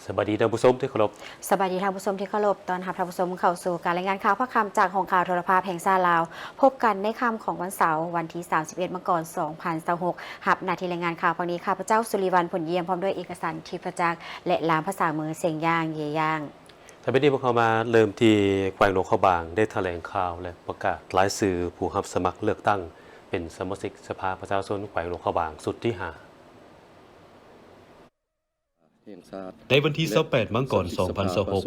ສະບາຍດີທ່ານຜູ້ຊົມທີ່ເຄົາລົບ. ສະບາຍດີທ່ານຜູ້ຊົມທີ່ເຄົາລົບ. ຕ້ອນຮັບທ່ານຜູ້ຊົມເຂົ້າສູ່ການລາຍງານຂ່າວພາກຄ່ຳຈາກຫ້ອງຂ່າວໂທລະພາບແຫ່ງຊາດລາວ. ພົບກັນໃນຄ່ຳຂອງວັນເສົາ ວັນທີສາມສິບເອັດ ມັງກອນ ສອງພັນຊາວຫົກ. ຮັບໜ້າທີ່ລາຍງານຂ່າວພາກນີ້ ຂ້າພະເຈົ້າ ສຸລິວັນ ຜົນຢ້ຽມ ພ້ອມດ້ວຍເອກະສັນ ທິດປະຈັກ ແລະ ລາມພາສາມື ເສັງຢ່າງ ເຢຢ່າງ. ແຕ່ບັດນີ້ພວກເຮົາມາເລີ່ມທີ່ແຂວງຫຼວງພະບາງ ໄດ້ຖະແຫຼງຂ່າວ ແລະ ປະກາດລາຍຊື່ຜູ້ຮັບສະໝັກເລືອກຕັ້ງເປັນສະມາຊິກສະພາປະຊາຊົນແຂວງຫຼວງພະບາງຊຸດທີຫ້າ. ໃນວັນທີຊາວແປດ ມັງກອນ ສອງພັນຊາວຫົກ,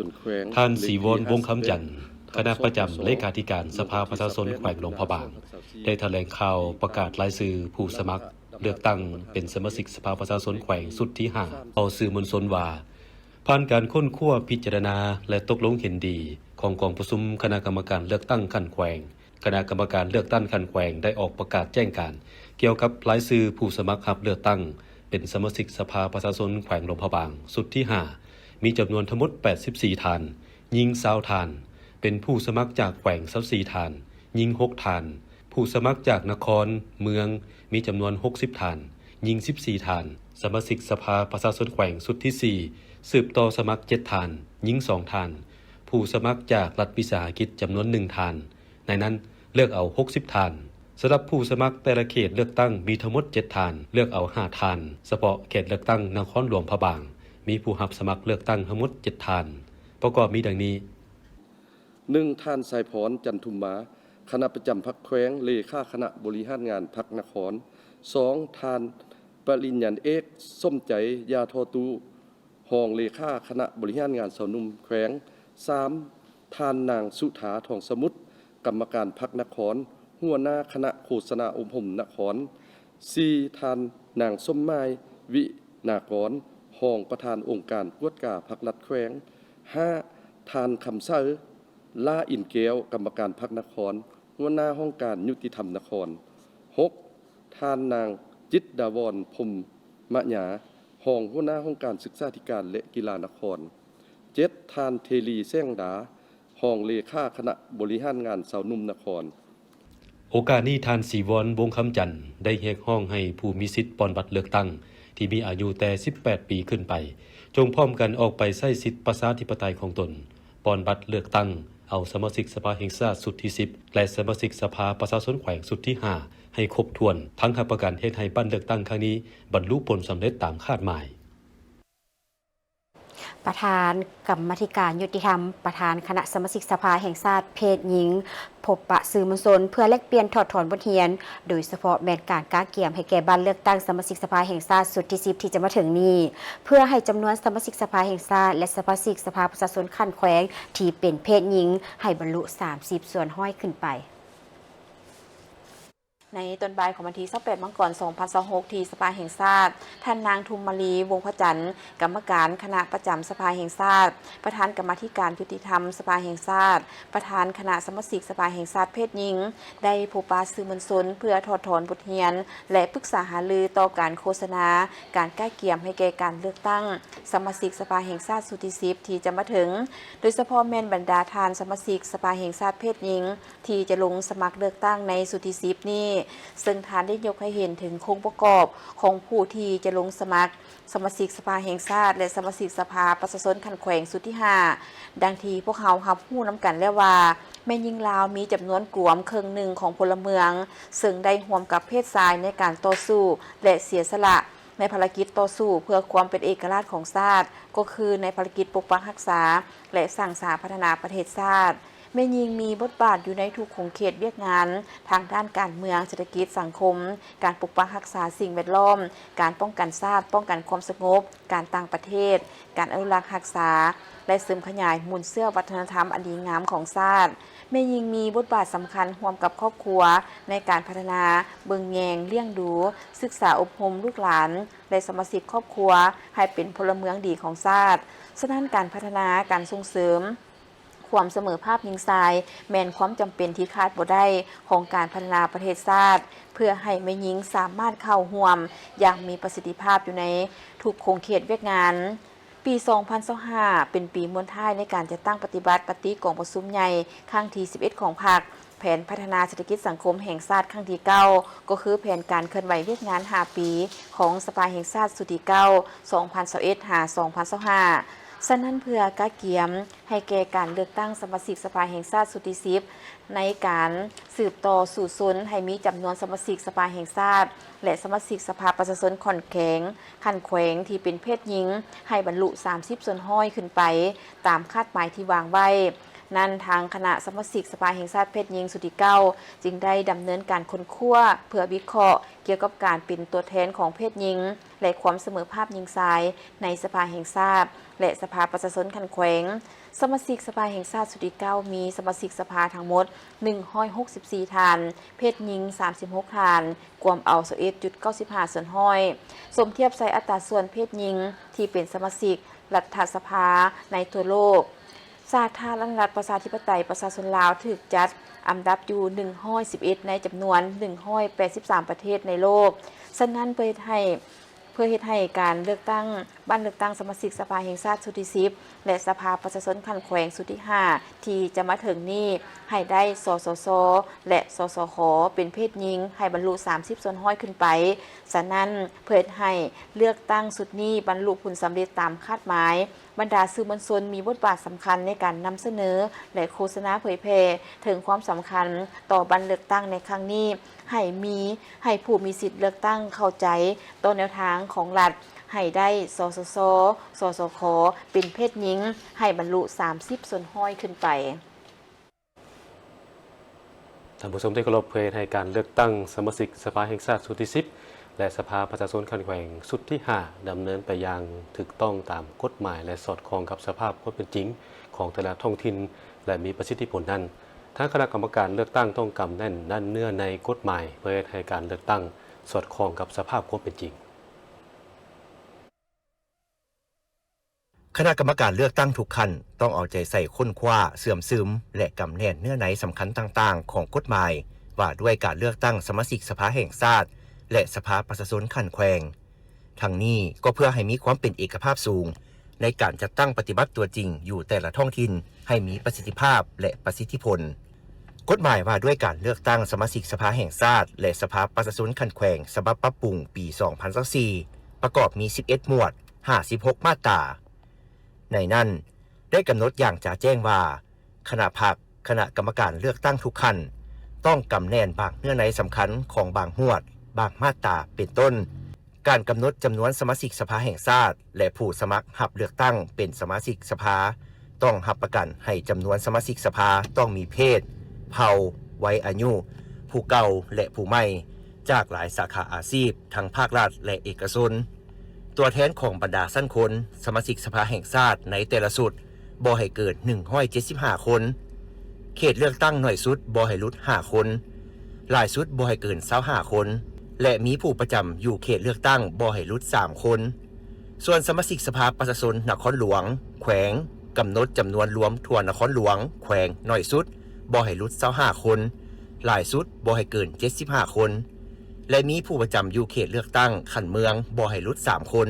ທ່ານ ສີວອນ ວົງຄຳຈັນ ຄະນະປະຈຳເລຂາທິການສະພາປະຊາຊົນແຂວງຫຼວງພະບາງ ໄດ້ຖະແຫຼງຂ່າວປະກາດລາຍຊື່ຜູ້ສະໝັກເລືອກຕັ້ງເປັນສະມາຊິກສະພາປະຊາຊົນແຂວງຊຸດທີຫ້າ ຕໍ່ສື່ມວນຊົນວ່າ ຜ່ານການຄົ້ນຄວ້າ, ພິຈາລະນາ ແລະ ຕົກລົງເຫັນດີຂອງກອງປະຊຸມຄະນະກຳມະການເລືອກຕັ້ງຂັ້ນແຂວງ, ຄະນະກຳມະການເລືອກຕັ້ງຂັ້ນແຂວງໄດ້ອອກປະກາດແຈ້ງການກ່ຽວກັບລາຍຊື່ຜູ້ສະໝັກຮັບເລືອກຕັ້ງເປັນສະມາຊິກສະພາປະຊາຊົນແຂວງຫຼວງພະບາງຊຸດທີຫ້າ ມີຈຳນວນທັງໝົດແປດສິບສີ່ທ່ານ, ຍິງຊາວທ່ານ, ເປັນຜູ້ສະໝັກຈາກແຂວງຊາວສີ່ທ່ານ, ຍິງຫົກທ່ານ, ຜູ້ສະໝັກຈາກນະຄອນ, ເມືອງ ມີຈຳນວນຫົກສິບທ່ານ, ຍິງສິບສີ່ທ່ານ, ສະມາຊິກສະພາປະຊາຊົນແຂວງຊຸດທີສີ່ ສືບຕໍ່ສະໝັກເຈັດທ່ານ, ຍິງສອງທ່ານ, ຜູ້ສະໝັກຈາກລັດວິສາຫະກິດຈຳນວນໜຶ່ງທ່ານ, ໃນນັ້ນເລືອກເອົາຫົກສິບທ່ານ. ສຳລັບຜູ້ສະໝັກແຕ່ລະເຂດເລືອກຕັ້ງມີທັງໝົດເຈັດທ່ານ, ເລືອກເອົາຫ້າທ່ານ. ສະເພາະເຂດເລືອກຕັ້ງນະຄອນຫຼວງພະບາງ ມີຜູ້ຮັບສະໝັກເລືອກຕັ້ງທັງໝົດເຈັດທ່ານ, ປະກອບມີດັ່ງນີ້. ໜຶ່ງ ທ່ານ ສາຍພອນ ຈັນທຸມມາ ຄະນະປະຈຳພັກແຂວງ, ເລຂາຄະນະບໍລິຫານງານພັກນະຄອນ. ສອງ ທ່ານ ປະລິນຍາເອກ ສົມໃຈ ຢາທໍ່ຕູ້ ຮອງເລຂາຄະນະບໍລິຫານງານຊາວໜຸ່ມແຂວງ. ສາມ ທ່ານນາງ ສຸທາ ທອງສະໝຸດ ກຳມະການພັກນະຄອນ, ຫົວໜ້າຄະນະໂຄສະນາອົບຮົມນະຄອນ. ສີ່ ທ່ານນາງ ສົມໝາຍ ວິນາກອນ ຮອງປະທານອົງການກວດກາພັກລັດແຂວງ. ຫ້າ ທ່ານ ຄຳໃສ ຫຼ້າອິນແກ້ວ ກຳມະການພັກນະຄອນ, ຫົວໜ້າຫ້ອງການຍຸຕິທຳນະຄອນ. ຫົກ ທ່ານນາງ ຈິດດາວອນ ພົມມະຍາ ຮອງຫົວໜ້າຫ້ອງການສຶກສາທິການ ແລະ ກິລານະຄອນ. ເຈັດ ທ່ານ ເທລີ ແສງດາ ຮອງເລຂາຄະນະບໍລິຫານງານຊາວໜຸ່ມນະຄອນ. ໂອກາດນີ້ ທ່ານ ສີວອນ ວົງຄຳຈັນ ໄດ້ຮຽກຮ້ອງໃຫ້ຜູ້ມີສິດປ່ອນບັດເລືອກຕັ້ງທີ່ມີອາຍຸແຕ່ສິບແປດປີຂຶ້ນໄປ ຈົ່ງພ້ອມກັນອອກໄປໃຊ້ສິດປະຊາທິປະໄຕຂອງຕົນ, ປ່ອນບັດເລືອກຕັ້ງເອົາສະມາຊິກສະພາແຫ່ງຊາດຊຸດທີສິບ ແລະ ສະມາຊິກສະພາປະຊາຊົນແຂວງຊຸດທີຫ້າ ໃຫ້ຄົບຖ້ວນ, ທັງຮັບປະກັນເຮັດໃຫ້ບັດເລືອກຕັ້ງຄັ້ງນີ້ບັນລຸຜົນສຳເລັດຕາມຄາດໝາຍ. ປະທານກຳມາທິການຍຸຕິທຳ, ປະທານຄະນະສະມາຊິກສະພາແຫ່ງຊາດເພດຍິງ ພົບປະສື່ມວນຊົນເພື່ອແລກປ່ຽນຖອດຖອນບົດຮຽນ, ໂດຍສະເພາະແມ່ນການກະກຽມໃຫ້ແກ່ບັດເລືອກຕັ້ງສະມາຊິກສະພາແຫ່ງຊາດຊຸດທີສິບ ທີ່ຈະມາເຖິງນີ້, ເພື່ອໃຫ້ຈຳນວນສະມາຊິກສະພາແຫ່ງຊາດ ແລະ ສະມາຊິກສະພາປະຊາຊົນຂັ້ນແຂວງທີ່ເປັນເພດຍິງ ໃຫ້ບັນລຸສາມສິບສ່ວນຮ້ອຍຂຶ້ນໄປ. ໃນຕອນບ່າຍຂອງວັນທີຊາວແປດ ມັງກອນ ສອງພັນຊາວຫົກ ທີ່ສະພາແຫ່ງຊາດ, ທ່ານນາງ ທຸມມາລີ ວົງພະຈັນ ກຳມະການຄະນະປະຈຳສະພາແຫ່ງຊາດ, ປະທານກຳມາທິການຍຸຕິທຳສະພາແຫ່ງຊາດ, ປະທານຄະນະສະມາຊິກສະພາແຫ່ງຊາດເພດຍິງ ໄດ້ພົບປະສື່ມວນຊົນເພື່ອຖອດຖອນບົດຮຽນ ແລະ ປຶກສາຫາລືຕໍ່ການໂຄສະນາ ການກະກຽມໃຫ້ແກ່ການເລືອກຕັ້ງສະມາຊິກສະພາແຫ່ງຊາດຊຸດທີສິບ ທີ່ຈະມາເຖິງ, ໂດຍສະເພາະແມ່ນບັນດາທ່ານສະມາຊິກສະພາແຫ່ງຊາດເພດຍິງ ທີ່ຈະລົງສະໝັກເລືອກຕັ້ງໃນຊຸດທີສິບນີ້, ເຊິ່ງທ່ານໄດ້ຍົກໃຫ້ເຫັນເຖິງໂຄງປະກອບຂອງຜູ້ທີ່ຈະລົງສະໝັກສະມາຊິກສະພາແຫ່ງຊາດ ແລະ ສະມາຊິກສະພາປະຊາຊົນຂັ້ນແຂວງຊຸດທີຫ້າ ດັ່ງທີ່ພວກເຮົາຮັບຮູ້ນຳກັນແລ້ວວ່າ ແມ່ຍິງລາວມີຈຳນວນກວມເຄິ່ງໜຶ່ງຂອງພົນລະເມືອງ ເຊິ່ງໄດ້ຮ່ວມກັບເພດຊາຍໃນການຕໍ່ສູ້ ແລະ ເສຍສະຫຼະໃນພາລະກິດຕໍ່ສູ້ເພື່ອຄວາມເປັນເອກະລາດຂອງຊາດ, ກໍຄືໃນພາລະກິດປົກປັກຮັກສາ ແລະ ສ້າງສາພັດທະນາປະເທດຊາດ. ແມ່ຍິງມີບົດບາດຢູ່ໃນທຸກຂົງເຂດວຽກງານທາງດ້ານການເມືອງ, ເສດຖະກິດ, ສັງຄົມ, ການປົກປັກຮັກສາສິ່ງແວດລ້ອມ, ການປ້ອງກັນຊາດ, ປ້ອງກັນຄວາມສະຫງົບ, ການຕ່າງປະເທດ, ການອະນຸລັກຮັກສາ ແລະ ເສີມຂະຫຍາຍມູນເຊື້ອວັດທະນະທຳອັນດີງາມຂອງຊາດ. ແມ່ຍິງມີບົດບາດສຳຄັນຮ່ວມກັບຄອບຄົວໃນການພັດທະນາ, ເບິ່ງແຍງ, ລ້ຽງດູ, ສຶກສາອົບຮົມລູກຫຼານ ແລະ ສະມາຊິກຄອບຄົວໃຫ້ເປັນພົນລະເມືອງດີຂອງຊາດ. ສະນັ້ນ ການພັດທະນາ, ການສົ່ງເສີມ ຄວາມສະເໝີພາບຍິງຊາຍ ແມ່ນຄວາມຈຳເປັນທີ່ຂາດບໍ່ໄດ້ຂອງການພັດທະນາປະເທດຊາດ, ເພື່ອໃຫ້ແມ່ຍິງສາມາດເຂົ້າຮ່ວມຢ່າງມີປະສິດທິພາບຢູ່ໃນທຸກຂົງເຂດວຽກງານ. ປີສອງພັນຊາວຫ້າ ເປັນປີມ້ວນທ້າຍໃນການຈັດຕັ້ງປະຕິບັດມະຕິກອງປະຊຸມໃຫຍ່ຄັ້ງທີສິບເອັດ ຂອງພັກ, ແຜນພັດທະນາເສດຖະກິດສັງຄົມແຫ່ງຊາດຄັ້ງທີເກົ້າ ກໍຄືແຜນການເຄື່ອນໄຫວວຽກງານຫ້າປີຂອງສະພາແຫ່ງຊາດຊຸດທີເກົ້າ ສອງພັນຊາວເອັດ ຫາ ສອງພັນຊາວຫ້າ. ສະນັ້ນ ເພື່ອກະກຽມໃຫ້ແກ່ການເລືອກຕັ້ງສະມາຊິກສະພາແຫ່ງຊາດຊຸດທີສິບ ໃນການສືບຕໍ່ສູ້ຊົນໃຫ້ມີຈຳນວນສະມາຊິກສະພາແຫ່ງຊາດ ແລະ ສະມາຊິກສະພາປະຊາຊົນຂັ້ນແຂວງ, ຂັ້ນແຂວງທີ່ເປັນເພດຍິງ ໃຫ້ບັນລຸສາມສິບສ່ວນຮ້ອຍຂຶ້ນໄປ ຕາມຄາດໝາຍທີ່ວາງໄວ້ນັ້ນ, ທາງຄະນະສະມາຊິກສະພາແຫ່ງຊາດເພດຍິງຊຸດທີເກົ້າ ຈຶ່ງໄດ້ດຳເນີນການຄົ້ນຄວ້າເພື່ອວິເຄາະກ່ຽວກັບການເປັນຕົວແທນຂອງເພດຍິງ ແລະ ຄວາມສະເໝີພາບຍິງຊາຍໃນສະພາແຫ່ງຊາດ ແລະ ສະພາປະຊາຊົນຂັ້ນແຂວງ. ສະມາຊິກສະພາແຫ່ງຊາດຊຸດທີເກົ້າ ມີສະມາຊິກສະພາທັງໝົດໜຶ່ງຮ້ອຍຫົກສິບສີ່ທ່ານ, ເພດຍິງສາມສິບຫົກທ່ານ, ກວມເອົາຊາວເອັດຈຸດເກົ້າສິບຫ້າສ່ວນຮ້ອຍ. ສົມທຽບໃສ່ອັດຕາສ່ວນເພດຍິງທີ່ເປັນສະມາຊິກລັດຖະສະພາໃນທົ່ວໂລກ, ສາທາລະນະລັດປະຊາທິປະໄຕປະຊາຊົນລາວຖືກຈັດອັນດັບຢູ່ໜຶ່ງຮ້ອຍສິບເອັດໃນຈຳນວນໜຶ່ງຮ້ອຍແປດສິບສາມປະເທດໃນໂລກ. ສະນັ້ນ ເພື່ອເຮັດໃຫ້ ເພື່ອເຮັດໃຫ້ການເລືອກຕັ້ງບ້ານເລືອກຕັ້ງສະມາຊິກສະພາແຫ່ງຊາດຊຸດທີສິບ ແລະ ສະພາປະຊາຊົນຂັ້ນແຂວງຊຸດທີຫ້າ ທີ່ຈະມາເຖິງນີ້ ໃຫ້ໄດ້ ສສຊ ແລະ ສສຂ ເປັນເພດຍິງ ໃຫ້ບັນລຸສາມສິບສ່ວນຮ້ອຍຂຶ້ນໄປ. ສະນັ້ນ ເພື່ອເຮັດໃຫ້ເລືອກຕັ້ງຊຸດນີ້ບັນລຸຜົນສຳເລັດຕາມຄາດໝາຍ, ບັນດາສື່ມວນຊົນມີບົດບາດສຳຄັນໃນການນຳສະເໜີ ແລະ ໂຄສະນາເຜີຍແຜ່ເຖິງຄວາມສຳຄັນຕໍ່ບັນເລືອກຕັ້ງໃນຄັ້ງນີ້ ໃຫ້ມີ ໃຫ້ຜູ້ມີສິດເລືອກຕັ້ງເຂົ້າໃຈຕໍ່ແນວທາງຂອງລັດ ໃຫ້ໄດ້ ສສຊ, ສສຂ ເປັນເພດຍິງ ໃຫ້ບັນລຸສາມສິບສ່ວນຮ້ອຍຂຶ້ນໄປ. ທ່ານຜູ້ຊົມທີ່ເຄົາລົບ, ເພື່ອເຮັດໃຫ້ການເລືອກຕັ້ງສະມາຊິກສະພາແຫ່ງຊາດຊຸດທີສິບ ແລະ ສະພາປະຊາຊົນຂັ້ນແຂວງຊຸດທີຫ້າ ດຳເນີນໄປຢ່າງຖືກຕ້ອງຕາມກົດໝາຍ ແລະ ສອດຄ່ອງກັບສະພາບຄວາມເປັນຈິງຂອງແຕ່ລະທ້ອງຖິ່ນ ແລະ ມີປະສິດທິຜົນນັ້ນ, ທາງຄະນະກຳມະການເລືອກຕັ້ງຕ້ອງກຳແໜ້ນເນື້ອໃນກົດໝາຍ ເພື່ອເຮັດໃຫ້ການເລືອກຕັ້ງສອດຄ່ອງກັບສະພາບຄວາມເປັນຈິງ. ຄະນະກຳມະການເລືອກຕັ້ງທຸກຂັ້ນ ຕ້ອງເອົາໃຈໃສ່ຄົ້ນຄວ້າ, ເຊື່ອມຊຶມ ແລະ ກຳແໜ້ນເນື້ອໃນສຳຄັນຕ່າງໆຂອງກົດໝາຍວ່າດ້ວຍການເລືອກຕັ້ງສະມາຊິກສະພາແຫ່ງຊາດ ແລະ ສະພາປະຊາຊົນຂັ້ນແຂວງ. ທັງນີ້ກໍເພື່ອໃຫ້ມີຄວາມເປັນເອກະພາບສູງ ໃນການຈັດຕັ້ງປະຕິບັດຕົວຈິງຢູ່ແຕ່ລະທ້ອງຖິ່ນໃຫ້ມີປະສິດທິພາບ ແລະ ປະສິດທິຜົນ. ກົດໝາຍວ່າດ້ວຍການເລືອກຕັ້ງສະມາຊິກສະພາແຫ່ງຊາດ ແລະ ສະພາປະຊາຊົນຂັ້ນແຂວງ ສະບັບປັບປຸງປີສອງພັນຊາວສີ່ ປະກອບມີສິບເອັດໝວດ, ຫ້າສິບຫົກມາດຕາ. ໃນນັ້ນໄດ້ກຳນົດຢ່າງຈະແຈ້ງວ່າ ຄະນະພັກ, ຄະນະກຳມະການເລືອກຕັ້ງທຸກຂັ້ນ ຕ້ອງກຳແໜ້ນບາງເນື້ອໃນສຳຄັນຂອງບາງໝວດ, ບາງມາດຕາ ເປັນຕົ້ນ ການກຳນົດຈຳນວນສະມາຊິກສະພາແຫ່ງຊາດ ແລະ ຜູ້ສະໝັກຮັບເລືອກຕັ້ງເປັນສະມາຊິກສະພາ ຕ້ອງຮັບປະກັນໃຫ້ຈຳນວນສະມາຊິກສະພາຕ້ອງມີເພດ, ເຜົ່າ, ໄວອາຍຸ, ຜູ້ເກົ່າ ແລະ ຜູ້ໃໝ່ ຈາກຫຼາຍສາຂາອາຊີບ ທັງພາກລັດ ແລະ ເອກະຊົນ. ຕົວແທນຂອງບັນດາຊັ້ນຄົນ ສະມາຊິກສະພາແຫ່ງຊາດໃນແຕ່ລະຊຸດ ບໍ່ໃຫ້ເກີນໜຶ່ງຮ້ອຍເຈັດສິບຫ້າຄົນ, ເຂດເລືອກຕັ້ງໜ້ອຍສຸດບໍ່ໃຫ້ຫຼຸດຫ້າຄົນ, ຫຼາຍສຸດບໍ່ໃຫ້ເກີນຊາວຫ້າຄົນ ແລະ ມີຜູ້ປະຈຳຢູ່ເຂດເລືອກຕັ້ງບໍ່ໃຫ້ຫຼຸດສາມຄົນ. ສ່ວນສະມາຊິກສະພາປະຊາຊົນນະຄອນຫຼວງ, ແຂວງ ກຳນົດຈຳນວນລວມທົ່ວນະຄອນຫຼວງ, ແຂວງ ໜ້ອຍສຸດບໍ່ໃຫ້ຫຼຸດຊາວຫ້າຄົນ, ຫຼາຍສຸດບໍ່ໃຫ້ເກີນເຈັດສິບຫ້າຄົນ ແລະ ມີຜູ້ປະຈຳຢູ່ເຂດເລືອກຕັ້ງຂັ້ນເມືອງບໍ່ໃຫ້ຫຼຸດສາມຄົນ.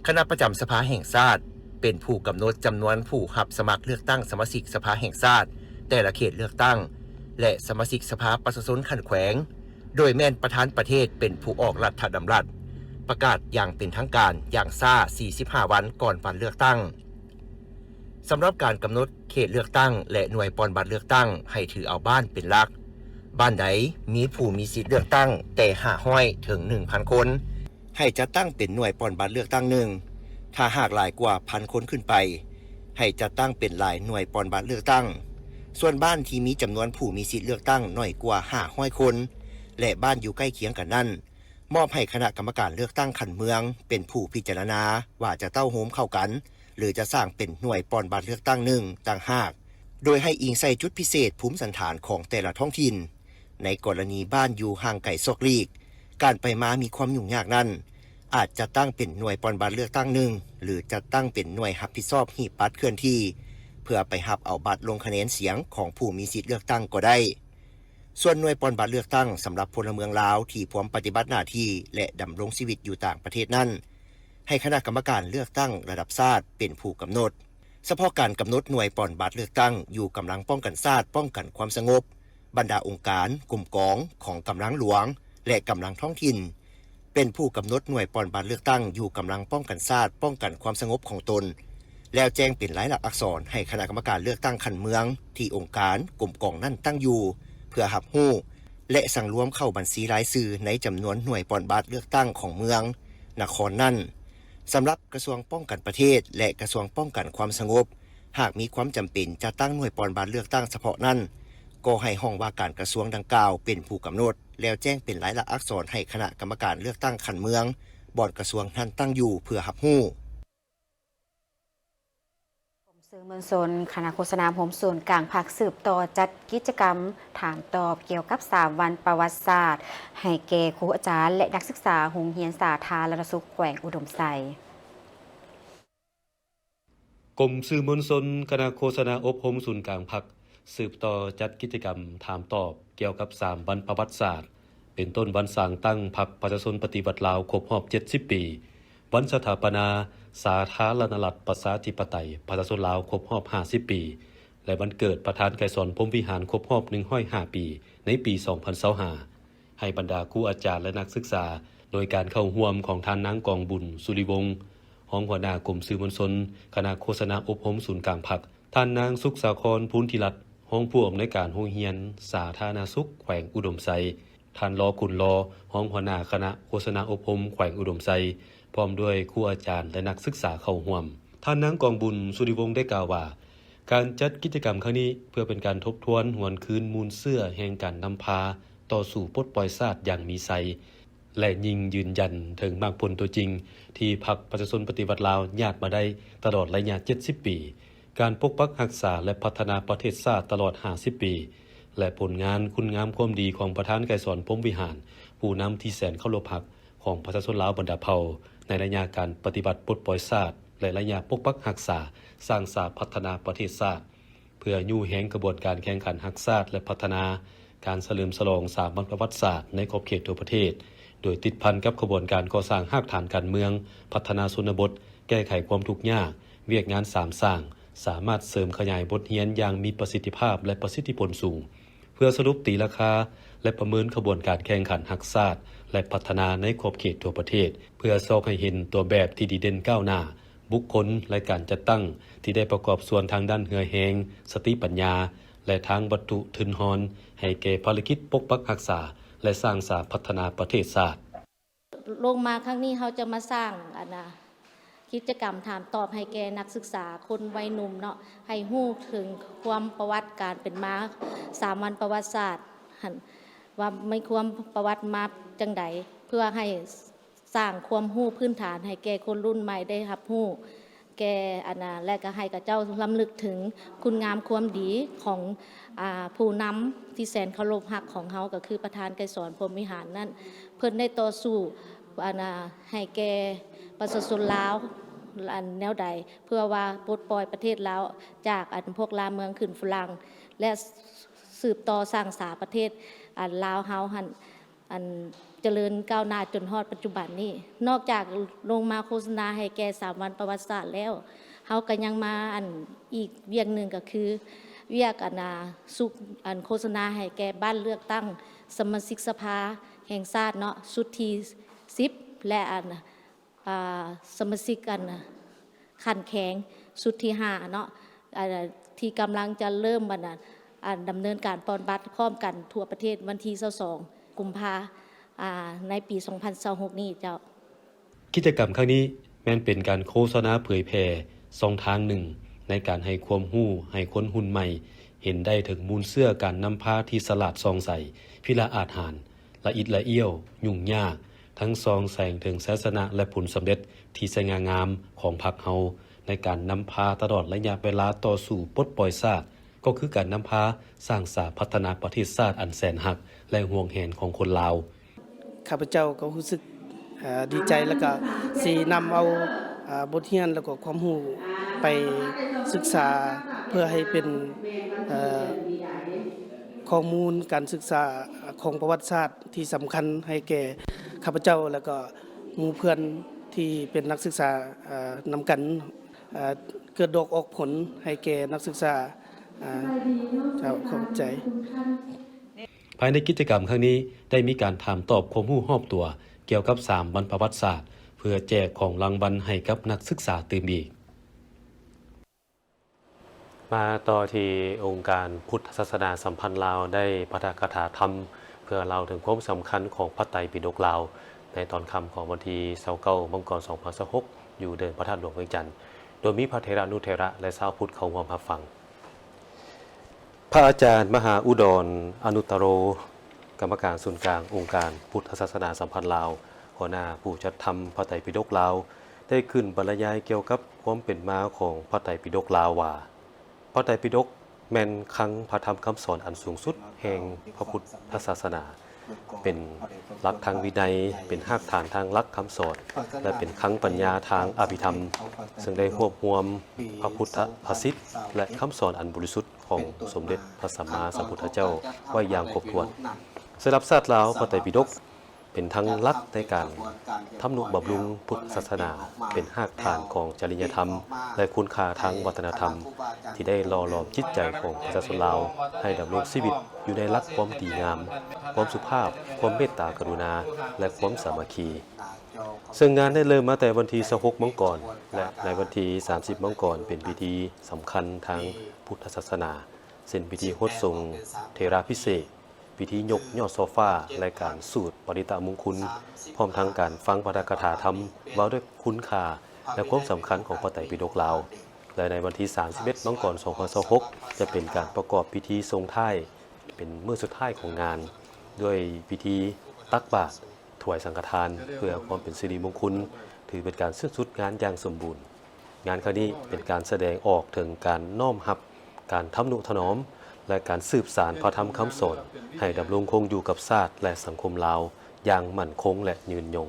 ຄະນະປະຈຳສະພາແຫ່ງຊາດ ເປັນຜູ້ກຳນົດຈຳນວນຜູ້ຮັບສະໝັກເລືອກຕັ້ງສະມາຊິກສະພາແຫ່ງຊາດແຕ່ລະເຂດເລືອກຕັ້ງ ແລະ ສະມາຊິກສະພາປະຊາຊົນຂັ້ນແຂວງ ໂດຍແມ່ນປະທານປະເທດເປັນຜູ້ອອກລັດຖະດຳລັດ ປະກາດຢ່າງເປັນທາງການຢ່າງຊ້າສີ່ສິບຫ້າວັນກ່ອນວັນເລືອກຕັ້ງ. ສຳລັບການກຳນົດເຂດເລືອກຕັ້ງ ແລະ ໜ່ວຍປ່ອນບັດເລືອກຕັ້ງ ໃຫ້ຖືເອົາບ້ານເປັນຫຼັກ. ບ້ານໃດມີຜູ້ມີສິດເລືອກຕັ້ງແຕ່ຫ້າຮ້ອຍເຖິງໜຶ່ງພັນຄົນ ໃຫ້ຈັດຕັ້ງເປັນໜ່ວຍປ່ອນບັດເລືອກຕັ້ງໜຶ່ງ, ຖ້າຫາກຫຼາຍກວ່າພັນຄົນຂຶ້ນໄປ ໃຫ້ຈັດຕັ້ງເປັນຫຼາຍໜ່ວຍປ່ອນບັດເລືອກຕັ້ງ. ສ່ວນບ້ານທີ່ມີຈຳນວນຜູ້ມີສິດເລືອກຕັ້ງໜ້ອຍກວ່າຫ້າຮ້ອຍຄົນ ແລະ ບ້ານຢູ່ໃກ້ຄຽງກັນນັ້ນ ມອບໃຫ້ຄະນະກຳມະການເລືອກຕັ້ງຂັ້ນເມືອງເປັນຜູ້ພິຈາລະນາວ່າຈະເຕົ້າໂຮມເຂົ້າກັນ ຫຼື ຈະສ້າງເປັນໜ່ວຍປ່ອນບັດເລືອກຕັ້ງໜຶ່ງຕ່າງຫາກ, ໂດຍໃຫ້ອີງໃສ່ຈຸດພິເສດພູມສັນຖານຂອງແຕ່ລະທ້ອງຖິ່ນ. ໃນກໍລະນີບ້ານຢູ່ຫ່າງໄກສອກຫຼີກ, ການໄປມາມີຄວາມຫຍຸ້ງຍາກນັ້ນ, ອາດຈັດຕັ້ງເປັນໜ່ວຍປ່ອນບັດເລືອກຕັ້ງໜຶ່ງ ຫຼື ຈັດຕັ້ງເປັນໜ່ວຍຮັບຜິດຊອບຫີບບັດເຄື່ອນທີ່ ເພື່ອໄປຮັບເອົາບັດລົງຄະແນນສຽງຂອງຜູ້ມີສິດເລືອກຕັ້ງກໍໄດ້. ສ່ວນໜ່ວຍປ່ອນບັດເລືອກຕັ້ງສຳລັບພົນລະເມືອງລາວທີ່ພວມປະຕິບັດໜ້າທີ່ ແລະ ດຳລົງຊີວິດຢູ່ຕ່າງປະເທດນັ້ນ, ໃຫ້ຄະນະກຳມະການເລືອກຕັ້ງລະດັບຊາດເປັນຜູ້ກຳນົດ. ສະເພາະການກຳນົດໜ່ວຍປ່ອນບັດເລືອກຕັ້ງຢູ່ກຳລັງປ້ອງກັນຊາດ, ປ້ອງກັນຄວາມສະຫງົບ, ບັນດາອົງການ, ກົມກອງຂອງກຳລັງຫຼວງ ແລະ ກຳລັງທ້ອງຖິ່ນ ເປັນຜູ້ກຳນົດໜ່ວຍປ່ອນບັດເລືອກຕັ້ງຢູ່ກຳລັງປ້ອງກັນຊາດ, ປ້ອງກັນຄວາມສະຫງົບຂອງຕົນ, ແລ້ວແຈ້ງເປັນລາຍລັກອັກສອນໃຫ້ຄະນະກຳມະການເລືອກຕັ້ງຂັ້ນເມືອງ ທີ່ອົງການ, ກົມກອງນັ້ນຕັ້ງຢູ່ ເພື່ອຮັບຮູ້ ແລະ ສັງລວມເຂົ້າບັນຊີລາຍຊື່ໃນຈຳນວນໜ່ວຍປ່ອນບັດເລືອກຕັ້ງຂອງເມືອງ, ນະຄອນນັ້ນ. ສຳລັບກະຊວງປ້ອງກັນປະເທດ ແລະ ກະຊວງປ້ອງກັນຄວາມສະຫງົບ, ຫາກມີຄວາມຈຳເປັນຈະຕັ້ງໜ່ວຍປ່ອນບັດເລືອກຕັ້ງສະເພາະນັ້ນ, ກໍໃຫ້ຫ້ອງວ່າການກະຊວງດັ່ງກ່າວເປັນຜູ້ກຳນົດ, ແລ້ວແຈ້ງເປັນລາຍລັກອັກສອນໃຫ້ຄະນະກຳມະການເລືອກຕັ້ງຂັ້ນເມືອງ ບ່ອນກະຊວງນັ້ນຕັ້ງຢູ່ ເພື່ອຮັບຮູ້. ກົມສື່ມວນຊົນ ຄະນະໂຄສະນາອົບຮົມສູນກາງພັກ ສືບຕໍ່ຈັດກິດຈະກຳຖາມຕອບກ່ຽວກັບສາມວັນປະຫວັດສາດ ໃຫ້ແກ່ຄູອາຈານ ແລະ ນັກສຶກສາໂຮງຮຽນສາທາລະນະສຸກແຂວງອຸດົມໄຊ. ກົມສື່ມວນຊົນ ຄະນະໂຄສະນາອົບຮົມສູນກາງພັກ ສືບຕໍ່ຈັດກິດຈະກຳຖາມຕອບກ່ຽວກັບສາມວັນປະຫວັດສາດ ເປັນຕົ້ນວັນສ້າງຕັ້ງພັກປະຊາຊົນປະຕິວັດລາວຄົບຮອບເຈັດສິບປີ, ວັນສະຖາປະນາສາທາລະນະລັດປະຊາທິປະໄຕປະຊາຊົນລາວຄົບຮອບຫ້າສິບປີ ແລະ ວັນເກີດປະທານໄກສອນ ພົມວິຫານ ຄົບຮອບໜຶ່ງຮ້ອຍຫ້າປີ ໃນປີສອງພັນຊາວຫ້າ ໃຫ້ບັນດາຄູອາຈານ ແລະ ນັກສຶກສາ ໂດຍການເຂົ້າຮ່ວມຂອງທ່ານນາງ ກອງບຸນ ສຸລິວົງ ຮອງຫົວໜ້າກົມສື່ມວນຊົນ ຄະນະໂຄສະນາອົບຮົມສູນກາງພັກ, ທ່ານນາງ ສຸກສາຄອນ ພູນທິລັດ ຮອງຜູ້ອຳນວຍການໂຮງຮຽນສາທາລະນະສຸກແຂວງອຸດົມໄຊ, ທ່ານ ລໍ ຂຸນລໍ ຮອງຫົວໜ້າຄະນະໂຄສະນາອົບຮົມແຂວງອຸດົມໄຊ ພ້ອມດ້ວຍຄູອາຈານ ແລະ ນັກສຶກສາເຂົ້າຮ່ວມ. ທ່ານນາງ ກອງບຸນ ສຸລິວົງ ໄດ້ກ່າວວ່າ ການຈັດກິດຈະກຳຄັ້ງນີ້ ເພື່ອເປັນການທົບທວນຫວນຄືນມູນເຊື້ອແຫ່ງການນຳພາຕໍ່ສູ້ປົດປ່ອຍຊາດຢ່າງມີໄຊ ແລະ ຍິ່ງຢືນຢັນເຖິງໝາກຜົນຕົວຈິງ ທີ່ພັກປະຊາຊົນປະຕິວັດລາວຍາດມາໄດ້ຕະຫຼອດໄລຍະເຈັດສິບປີ, ການປົກປັກຮັກສາ ແລະ ພັດທະນາປະເທດຊາດຕະຫຼອດຫ້າສິບປີ ແລະ ຜົນງານຄຸນງາມຄວາມດີຂອງປະທານໄກສອນ ພົມວິຫານ ຜູ້ນຳທີ່ແສນເຄົາລົບຮັກຂອງປະຊາຊົນລາວບັນດາເຜົ່າ ໃນໄລຍະການປະຕິວັດປົດປ່ອຍຊາດ ແລະ ໄລຍະປົກປັກຮັກສາ, ສ້າງສາ, ພັດທະນາປະເທດຊາດ. ເພື່ອຍູ້ແຮງຂະບວນການແຂ່ງຂັນຮັກຊາດ ແລະ ພັດທະນາ, ການສະເຫຼີມສະຫຼອງສາມວັນປະຫວັດສາດໃນຂອບເຂດທົ່ວປະເທດ, ໂດຍຕິດພັນກັບຂະບວນການກໍ່ສ້າງຮາກຖານການເມືອງ, ພັດທະນາຊົນນະບົດ, ແກ້ໄຂຄວາມທຸກຍາກ, ວຽກງານສາມສ້າງ, ສາມາດເສີມຂະຫຍາຍບົດຮຽນຢ່າງມີປະສິດທິພາບ ແລະ ປະສິດທິຜົນສູງ, ເພື່ອສະຫຼຸບຕີລາຄາ ແລະ ປະເມີນຂະບວນການແຂ່ງຂັນຮັກຊາດ ແລະ ພັດທະນາໃນຂອບເຂດທົ່ວປະເທດ, ເພື່ອຊອກໃຫ້ເຫັນຕົວແບບທີ່ດີເດັ່ນກ້າວໜ້າ, ບຸກຄົນ ແລະ ການຈັດຕັ້ງທີ່ໄດ້ປະກອບສ່ວນທາງດ້ານເຫື່ອແຮງ, ສະຕິປັນຍາ ແລະ ທາງວັດຖຸທຶນຮອນ ໃຫ້ແກ່ພາລະກິດປົກປັກຮັກສາ ແລະ ສ້າງສາພັດທະນາປະເທດຊາດ. ລົງມາຄັ້ງນີ້ເຮົາຈະມາສ້າງ ອັນນະ ກິດຈະກຳຖາມຕອບໃຫ້ແກ່ນັກສຶກສາຄົນໄວໜຸ່ມເນາະ, ໃຫ້ຮູ້ເຖິງຄວາມປະຫວັດການເປັນມາສາມວັນປະຫວັດສາດຫັ້ນ ວ່າມີຄວາມປະຫວັດມາຈັ່ງໃດ, ເພື່ອໃຫ້ ສ້າງຄວາມຮູ້ພື້ນຖານໃຫ້ແກ່ຄົນລຸ້ນໃໝ່ໄດ້ຮັບຮູ້ ແກ່ ອັນນະ ແລະ ກໍໃຫ້ເຂົາເຈົ້າລຳລຶກເຖິງຄຸນງາມຄວາມດີຂອງ ອາ ຜູ້ນຳທີ່ແສນເຄົາລົບຮັກຂອງເຮົາ ກໍຄືປະທານໄກສອນ ພົມວິຫານນັ້ນ. ເພິ່ນໄດ້ຕໍ່ສູ້ ອັນນະ ໃຫ້ແກ່ປະຊາຊົນລາວ ອັນແນວໃດ ເພື່ອວ່າປົດປ່ອຍປະເທດລາວຈາກ ອັນ ພວກລ່າເມືອງຂຶ້ນຝຣັ່ງ ແລະ ສືບຕໍ່ສ້າງສາປະເທດ ອັນ ລາວເຮົາຫັ້ນ ອັນຈະເລີນກ້າວໜ້າຈົນຮອດປັດຈຸບັນນີ້. ນອກຈາກລົງມາໂຄສະນາໃຫ້ແກ່ສາມວັນປະຫວັດສາດແລ້ວ, ເຮົາກໍຍັງມາ ອັນ ອີກວຽກໜຶ່ງກໍຄື ວຽກ ອັນນາ ສຸກ ອັນໂຄສະນາໃຫ້ແກ່ບັດເລືອກຕັ້ງສະມາຊິກສະພາແຫ່ງຊາດເນາະ ຊຸດທີສິບ ແລະ ອັນ ອ່າ ສະມາຊິກ ອັນ ຂັ້ນແຂວງຊຸດທີຫ້າເນາະ ອັນ ທີ່ກຳລັງຈະເລີ່ມ ອັນ ອັນ ດຳເນີນການປ່ອນບັດພ້ອມກັນທົ່ວປະເທດ ວັນທີຊາວສອງ ກຸມພາ ອ່າ ໃນປີສອງພັນຊາວຫົກນີ້ເຈົ້າ. ກິດຈະກຳຄັ້ງນີ້ແມ່ນເປັນການໂຄສະນາເຜີຍແຜ່ຊ່ອງທາງໜຶ່ງໃນການໃຫ້ຄວາມຮູ້ໃຫ້ຄົນຮຸ່ນໃໝ່ເຫັນໄດ້ເຖິງມູນເຊື້ອການນຳພາທີ່ສະຫຼາດສ່ອງໃສ, ພິລະອາດຫານ, ລະອິດລະອ້ຽວ, ຫຍຸ້ງຍາກ, ທັງສ່ອງແສງເຖິງໄຊຊະນະ ແລະ ຜົນສຳເລັດທີ່ສະຫງ່າງາມຂອງພັກເຮົາ ໃນການນຳພາຕະຫຼອດໄລຍະເວລາຕໍ່ສູ້ປົດປ່ອຍຊາດ ກໍຄືການນຳພາສ້າງສາພັດທະນາປະເທດຊາດອັນແສນຮັກ ແລະ ຫວງແຫນຂອງຄົນລາວ. ຂ້າພະເຈົ້າກໍຮູ້ສຶກ ເອີ ດີໃຈ ແລ້ວກໍຊິນຳເອົາ ເອີ ບົດຮຽນ ແລ້ວກໍຄວາມຮູ້ໄປສຶກສາ ເພື່ອໃຫ້ເປັນ ເອີ ຂໍ້ມູນການສຶກສາຂອງປະຫວັດສາດທີ່ສຳຄັນໃຫ້ແກ່ຂ້າພະເຈົ້າ ແລ້ວກໍໝູ່ເພື່ອນທີ່ເປັນນັກສຶກສາ ເອີ ນຳກັນ ເອີ ເກີດດອກອອກຜົນໃຫ້ແກ່ນັກສຶກສາ. ເຈົ້າ ຂອບໃຈ. ພາຍໃນກິດຈະກຳຄັ້ງນີ້ ໄດ້ມີການຖາມຕອບຄວາມຮູ້ຮອບຕົວກ່ຽວກັບສາມວັນປະຫວັດສາດ ເພື່ອແຈກຂອງລາງວັນໃຫ້ກັບນັກສຶກສາຕື່ມອີກ. ມາຕໍ່ທີ່ອົງການພຸດທະສາສະໜາສຳພັນລາວ ໄດ້ປາຖະກະຖາທຳ ເພື່ອເລົ່າເຖິງຄວາມສຳຄັນຂອງພະໄຕປິດົກລາວ ໃນຕອນຄ່ຳຂອງວັນທີຊາວເກົ້າ ມັງກອນ ສອງພັນຊາວຫົກ ຢູ່ເດີ່ນພະທາດຫຼວງວຽງຈັນ ໂດຍມີພະເຖລະນຸເຖລະ ແລະ ຊາວພຸດເຂົ້າຮ່ວມຮັບຟັງ. ພະອາຈານມະຫາອຸດອນ ອະນຸດຕະໂລ ກຳມະການສູນກາງອົງການພຸດທະສາສະໜາສຳພັນລາວ, ຫົວໜ້າຜູ້ຈັດທຳພະໄຕປິດົກລາວ ໄດ້ຂຶ້ນບັນລະຍາຍກ່ຽວກັບຄວາມເປັນມາຂອງພະໄຕປິດົກລາວວ່າ, ພະໄຕປິດົກແມ່ນຄັງພະທຳຄຳສອນອັນສູງສຸດແຫ່ງພະພຸດທະສາສະໜາ, ເປັນຫຼັກທາງວິໄນ, ເປັນຮາກຖານທາງຫຼັກຄຳສອນ ແລະ ເປັນຄັງປັນຍາທາງອະພິທຳ, ເຊິ່ງໄດ້ຮວບຮວມພະພຸດທະພາສິດ ແລະ ຄຳສອນອັນບໍລິສຸດຂອງສົມເດັດພະສຳມາສຳພຸດທະເຈົ້າໄວ້ຢ່າງຄົບຖ້ວນ. ສຳລັບຊາດລາວ, ພະໄຕປິດົກ ເປັນທັງຫຼັກໃນການທຳນຸບຳລຸງພຸດທະສາສະໜາ, ເປັນຮາກຖານຂອງຈະລິຍະທຳ ແລະ ຄຸນຄ່າທາງວັດທະນະທຳ ທີ່ໄດ້ຫຼໍ່ຫຼອມຈິດໃຈຂອງປະຊາຊົນລາວ ໃຫ້ດຳລົງຊີວິດຢູ່ໃນຫຼັກຄວາມດີງາມ, ຄວາມສຸພາບ, ຄວາມເມດຕາກະລຸນາ ແລະ ຄວາມສາມັກຄີ. ເຊິ່ງງານໄດ້ເລີ່ມມາແຕ່ວັນທີຊາວຫົກ ມັງກອນ ແລະ ໃນວັນທີສາມສິບ ມັງກອນ ເປັນພິທີສຳຄັນທາງພຸດທະສາສະໜາ ເຊັ່ນ ພິທີຫົດສົງເຖລາພິເສກ, ພິທີຍົກຍອດໂຊຟາ ແລະ ການສູດປະລິດຕະມຸງຄຸນ, ພ້ອມທັງການຟັງປາຖະກະຖາທຳເວົ້າດ້ວຍຄຸນຄ່າ ແລະ ຄວາມສຳຄັນຂອງພະໄຕປິດົກລາວ ແລະ ໃນວັນທີສາມສິບເອັດ ມັງກອນ ສອງພັນຊາວຫົກ ຈະເປັນການປະກອບພິທີສົ່ງທ້າຍ ເປັນມື້ສຸດທ້າຍຂອງງານ ດ້ວຍພິທີຕັກບາດ ຖວາຍສັງຄະທານ ເພື່ອຄວາມເປັນສິລິມົງຄຸນ ຖືເປັນການສິ້ນສຸດງານຢ່າງສົມບູນ. ງານຄັ້ງນີ້ເປັນການສະແດງອອກເຖິງການນ້ອມຮັບ, ການທຳນຸຖະໜອມ ແລະ ການສືບສານພະທຳຄຳສອນ ໃຫ້ດຳລົງຄົງຢູ່ກັບຊາດ ແລະ ສັງຄົມລາວຢ່າງໝັ້ນຄົງ ແລະ ຍືນຍົງ.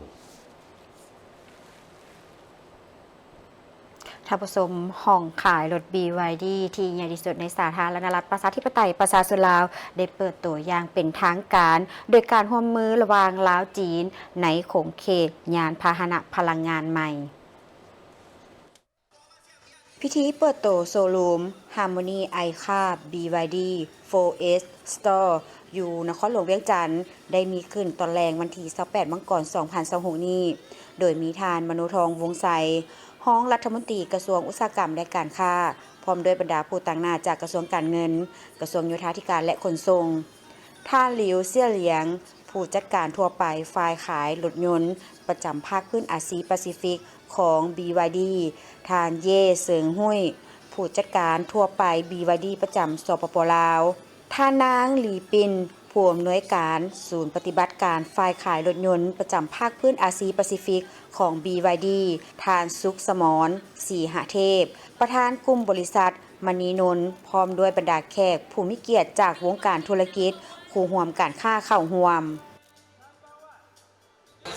ທ່ານຜູ້ຊົມ, ຫ້ອງຂາຍລົດ ບີວາຍດີ ທີ່ໃຫຍ່ທີ່ສຸດໃນສາທາລະນະລັດ ປະຊາທິປະໄຕ ປະຊາຊົນລາວ ໄດ້ເປີດໂຕຢ່າງເປັນທາງການ ໂດຍການຮ່ວມມືລະຫວ່າງລາວ-ຈີນ ໃນຂົງເຂດຍານພາຫະນະພະລັງງານໃໝ່. ພິທີເປີດໂຕໂຊຣູມ Harmony iCar ບີວາຍດີ ໂຟເອສ Store ຢູ່ນະຄອນຫຼວງວຽງຈັນ ໄດ້ມີຂຶ້ນຕອນແລງວັນທີຊາວແປດ ມັງກອນ ສອງພັນຊາວຫົກ ນີ້, ໂດຍມີທ່ານ ມະໂນທອງ ວົງໄຊ ຮອງລັດຖະມົນຕີກະຊວງອຸດສາຫະກຳ ແລະ ການຄ້າ, ພ້ອມດ້ວຍບັນດາຜູ້ຕາງໜ້າຈາກກະຊວງການເງິນ, ກະຊວງໂຍທາທິການ ແລະ ຂົນສົ່ງ, ທ່ານ ຫຼິວ ເຊຍຫຼຽງ ຜູ້ຈັດການທົ່ວໄປຝ່າຍຂາຍລົດຍົນປະຈຳພາກພື້ນອາຊີປາຊີຟິກ ຂອງ ບີວາຍດີ, ທ່ານ ເຢ ເສີງຮຸ້ຍ ຜູ້ຈັດການທົ່ວໄປ ບີວາຍດີ ປະຈຳ ສປປ ລາວ, ທ່ານນາງ ຫຼີ ປິນ ຜູ້ອຳນວຍການສູນປະຕິບັດການຝ່າຍຂາຍລົດຍົນປະຈຳພາກພື້ນອາຊີປາຊີຟິກຂອງ ບີວາຍດີ, ທ່ານ ສຸກສະໝອນ ສີຫະເທບ ປະທານກຸ່ມບໍລິສັດ ມະນີນົນ ພ້ອມດ້ວຍບັນດາແຂກຜູ້ມີກຽດຈາກວົງການທຸລະກິດ, ຄູ່ຮ່ວມການຄ້າເຂົ້າຮ່ວມ.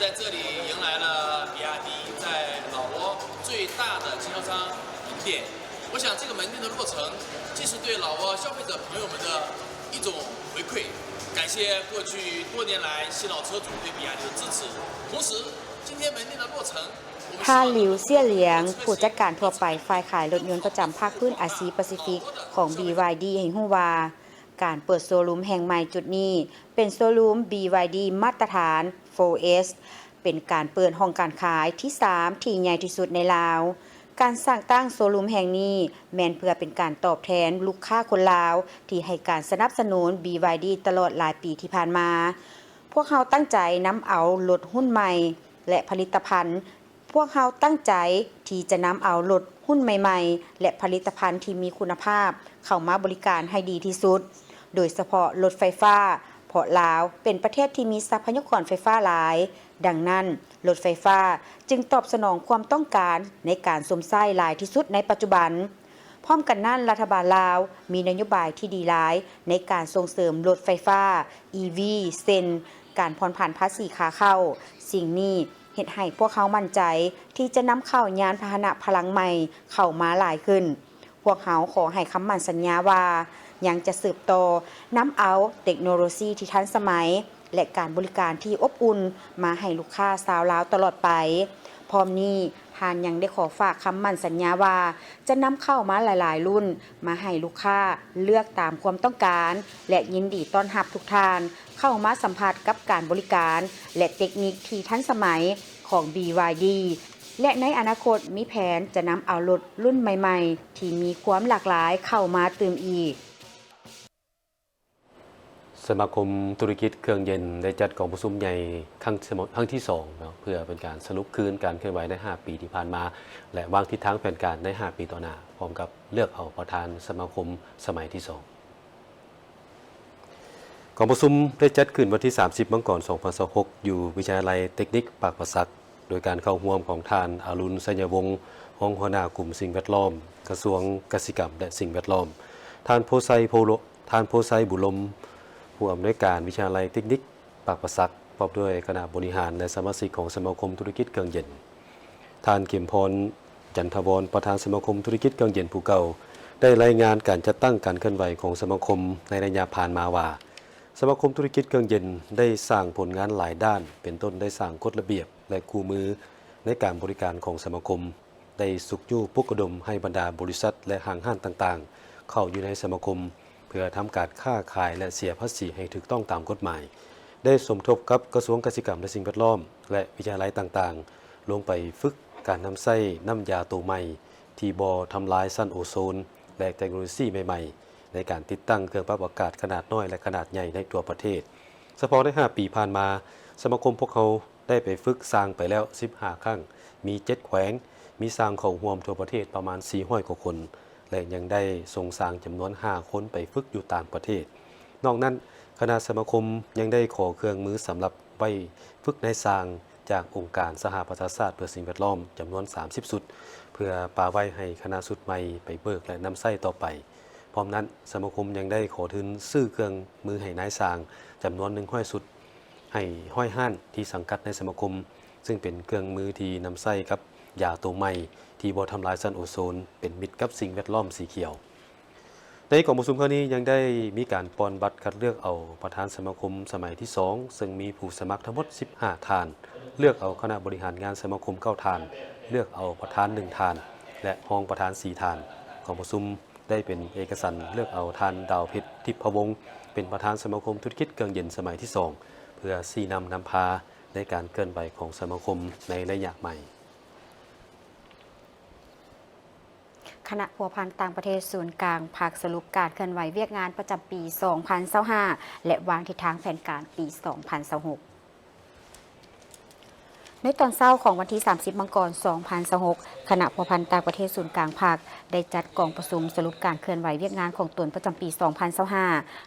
在这里迎来了比亚迪在老挝最大的经销商门店。我想这个门店的落成，既是对老挝消费者朋友们的一种回馈，感谢过去多年来新老车主对比亚迪的支持。同时，今天门店的落成，我们希望能够 ທ່ານ ຫຼິວ ເຊຍຫຼຽງ ຜູ້ຈັດການທົ່ວໄປຝ່າຍຂາຍລົດຍົນປະຈຳພາກພື້ນອາຊີປາຊີຟິກຂອງ ບີວາຍດີ ໃຫ້ຮູ້ວ່າ ການເປີດໂຊຣູມແຫ່ງໃໝ່ຈຸດນີ້ ເປັນໂຊຣູມ ບີວາຍດີ ມາດຕະຖານ ໂຟເອສ ເປັນການເປີດຫ້ອງການຂາຍທີສາມ ທີ່ໃຫຍ່ທີ່ສຸດໃນລາວ. ການສ້າງຕັ້ງໂຊຣູມແຫ່ງນີ້ ແມ່ນເພື່ອເປັນການຕອບແທນລູກຄ້າຄົນລາວ ທີ່ໃຫ້ການສະໜັບສະໜູນ ບີວາຍດີ ຕະຫຼອດຫຼາຍປີທີ່ຜ່ານມາ. ພວກເຮົາຕັ້ງໃຈນຳເອົາລົດຮຸ່ນໃໝ່ ແລະ ຜະລິດຕະພັນ ພວກເຮົາຕັ້ງໃຈທີ່ຈະນຳເອົາລົດຮຸ່ນໃໝ່ໆ ແລະ ຜະລິດຕະພັນທີ່ມີຄຸນນະພາບເຂົ້າມາບໍລິການໃຫ້ດີທີ່ສຸດ, ໂດຍສະເພາະລົດໄຟຟ້າ, ເພາະລາວເປັນປະເທດທີ່ມີຊັບພະຍາກອນໄຟຟ້າຫຼາຍ. ດັ່ງນັ້ນ, ລົດໄຟຟ້າຈຶ່ງຕອບສະໜອງຄວາມຕ້ອງການໃນການຊົມໃຊ້ຫຼາຍທີ່ສຸດໃນປັດຈຸບັນ. ພ້ອມກັນນັ້ນ, ລັດຖະບານລາວມີນະໂຍບາຍທີ່ດີຫຼາຍໃນການສົ່ງເສີມລົດໄຟຟ້າ ອີ ວີ ເຊັ່ນ ການຜ່ອນຜັນພາສີຂາເຂົ້າ. ສິ່ງນີ້ເຮັດໃຫ້ພວກເຮົາໝັ້ນໃຈທີ່ຈະນຳເຂົ້າຍານພາຫະນະພະລັງໃໝ່ເຂົ້າມາຫຼາຍຂຶ້ນ. ພວກເຮົາຂໍໃຫ້ຄຳໝັ້ນສັນຍາວ່າ ຍັງຈະສືບຕໍ່ນຳເອົາເຕັກໂນໂລຊີທີ່ທັນສະໄໝ ແລະ ການບໍລິການທີ່ອົບອຸ່ນມາໃຫ້ລູກຄ້າຊາວລາວຕະຫຼອດໄປ. ພ້ອມນີ້, ທ່ານຍັງໄດ້ຂໍຝາກຄຳໝັ້ນສັນຍາວ່າ ຈະນຳເຂົ້າມາຫຼາຍໆລຸ້ນມາໃຫ້ລູກຄ້າເລືອກຕາມຄວາມຕ້ອງການ ແລະ ຍິນດີຕ້ອນຮັບທຸກທ່ານເຂົ້າມາສຳຜັດກັບການບໍລິການ ແລະ ເຕັກນິກທີ່ທັນສະໄໝຂອງ ບີວາຍດີ. ແລະ ໃນອະນາຄົດມີແຜນຈະນຳເອົາລົດລຸ້ນໃໝ່ໆ ທີ່ມີຄວາມຫຼາກຫຼາຍເຂົ້າມາຕື່ມອີກ. ສະມາຄົມທຸລະກິດເຄື່ອງເຢັນໄດ້ຈັດກອງປະຊຸມໃຫຍ່ຄັ້ງ ຄັ້ງທີສອງເນາະ ເພື່ອເປັນການສະຫຼຸບຄືນການເຄື່ອນໄຫວໃນຫ້າປີທີ່ຜ່ານມາ ແລະ ວາງທິດທາງແຜນການໃນຫ້າປີຕໍ່ໜ້າ ພ້ອມກັບເລືອກເອົາປະທານສະມາຄົມສະໄໝທີສອງ. ກອງປະຊຸມໄດ້ຈັດຂຶ້ນວັນທີສາມສິບ ມັງກອນ ສອງພັນຊາວຫົກ ຢູ່ວິທະຍາໄລເຕັກນິກປາກປາສັກ ໂດຍການເຂົ້າຮ່ວມຂອງທ່ານ ອາລຸນ ໄຊຍະວົງ ຮອງຫົວໜ້າກຸ່ມສິ່ງແວດລ້ອມ ກະຊວງກະສິກຳ ແລະ ສິ່ງແວດລ້ອມ, ທ່ານ ໂພໄຊ ໂພໂລ ທ່ານ ໂພໄຊ ບຸລົມ ຜູ້ອຳນວຍການວິທະຍາໄລເຕັກນິກປາກປາສັກ ພ້ອມດ້ວຍຄະນະບໍລິຫານ ແລະ ສະມາຊິກຂອງສະມາຄົມທຸລະກິດເຄື່ອງເຢັນ. ທ່ານ ເຂັມພອນ ຈັນທະວອນ ປະທານສະມາຄົມທຸລະກິດເຄື່ອງເຢັນຜູ້ເກົ່າ ໄດ້ລາຍງານການຈັດຕັ້ງການເຄື່ອນໄຫວຂອງສະມາຄົມໃນໄລຍະຜ່ານມາວ່າ, ສະມາຄົມທຸລະກິດເຄື່ອງເຢັນໄດ້ສ້າງຜົນງານຫຼາຍດ້ານ, ເປັນຕົ້ນໄດ້ສ້າງກົດລະບຽບ ແລະ ຄູ່ມືໃນການບໍລິການຂອງສະມາຄົມ, ໄດ້ຊຸກຍູ້ປຸກລະດົມໃຫ້ບັນດາບໍລິສັດ ແລະ ຫ້າງຮ້ານຕ່າງໆ ເຂົ້າຢູ່ໃນສະມາຄົມ ເພື່ອທຳການຄ້າຂາຍ ແລະ ເສຍພາສີໃຫ້ຖືກຕ້ອງຕາມກົດໝາຍ, ໄດ້ສົມທົບກັບກະຊວງກະສິກຳ ແລະ ສິ່ງແວດລ້ອມ ແລະ ວິທະຍາໄລຕ່າງໆ ລົງໄປຝຶກການນຳໃຊ້ນ້ຳຢາໂຕໃໝ່ ທີ່ບໍ່ທຳລາຍຊັ້ນໂອໂຊນ ແລະ ເຕັກໂນໂລຊີໃໝ່ໆ ໃນການຕິດຕັ້ງເຄື່ອງປັບອາກາດຂະໜາດນ້ອຍ ແລະ ຂະໜາດໃຫຍ່ໃນທົ່ວປະເທດ. ສະເພາະໃນຫ້າປີຜ່ານມາ, ສະມາຄົມພວກເຮົາໄດ້ໄປຝຶກຊ່າງໄປແລ້ວສິບຫ້າຄັ້ງ, ມີເຈັດແຂວງ, ມີຊ່າງເຂົ້າຮ່ວມທົ່ວປະເທດປະມານສີ່ຮ້ອຍກວ່າຄົນ ແລະ ຍັງໄດ້ສົ່ງຊ່າງຈຳນວນຫ້າຄົນໄປຝຶກຢູ່ຕ່າງປະເທດ. ນອກນັ້ນ, ຄະນະສະມາຄົມຍັງໄດ້ຂໍເຄື່ອງມືສຳລັບໄວ້ຝຶກນາຍຊ່າງຈາກອົງການສະຫະປະຊາຊາດເພື່ອສິ່ງແວດລ້ອມຈຳນວນສາມສິບຊຸດ, ເພື່ອປະໄວ້ໃຫ້ຄະນະຊຸດໃໝ່ໄປເບີກ ແລະ ນຳໃຊ້ຕໍ່ໄປ. ພ້ອມນັ້ນ, ສະມາຄົມຍັງໄດ້ຂໍທຶນຊື້ເຄື່ອງມືໃຫ້ນາຍຊ່າງຈຳນວນໜຶ່ງຮ້ອຍຊຸດ ໃຫ້ຮ້ອຍຮ້ານທີ່ສັງກັດໃນສະມາຄົມ, ຊຶ່ງເປັນເຄື່ອງມືທີ່ນຳໃຊ້ກັບຢາໂຕໃໝ່ທີ່ບໍ່ທຳລາຍຊັ້ນໂອໂຊນ, ເປັນມິດກັບສິ່ງແວດລ້ອມສີຂຽວ. ໃນກອງປະຊຸມຄັ້ງນີ້ຍັງໄດ້ມີການປ່ອນບັດຄັດເລືອກເອົາປະທານສະມາຄົມສະໄໝທີສອງ ເຊິ່ງມີຜູ້ສະໝັກທັງໝົດສິບຫ້າທ່ານ, ເລືອກເອົາຄະນະບໍລິຫານງານສະມາຄົມເກົ້າທ່ານ, ເລືອກເອົາປະທານໜຶ່ງທ່ານ ແລະ ຮອງປະທານສີ່ທ່ານ. ກອງປະຊຸມ ໄດ້ເປັນເອກະສັນເລືອກເອົາທ່ານ ດາວເພັດ ທິບພະວົງ ເປັນປະທານສະມາຄົມທຸລະກິດເຄື່ອງເຢັນສະໄໝທີສອງ ເພື່ອຊີ້ນຳນຳພາໃນການເຄື່ອນໄຫວຂອງສະມາຄົມໃນໄລຍະໃໝ່. ຄະນະພົວພັນຕ່າງປະເທດສູນກາງພັກສະຫຼຸບການເຄື່ອນໄຫວວຽກງານປະຈຳປີສອງພັນຊາວຫ້າ ແລະ ວາງທິດທາງແຜນການປີສອງພັນຊາວຫົກ. ໃນຕອນເຊົ້າຂອງວັນທີສາມສິບ ມັງກອນ ສອງພັນຊາວຫົກ, ຄະນະພົວພັນຕ່າງປະເທດສູນກາງພັກ ໄດ້ຈັດກອງປະຊຸມສະຫຼຸບການເຄື່ອນໄຫວວຽກງານຂອງຕົນປະຈຳປີສອງພັນຊາວຫ້າ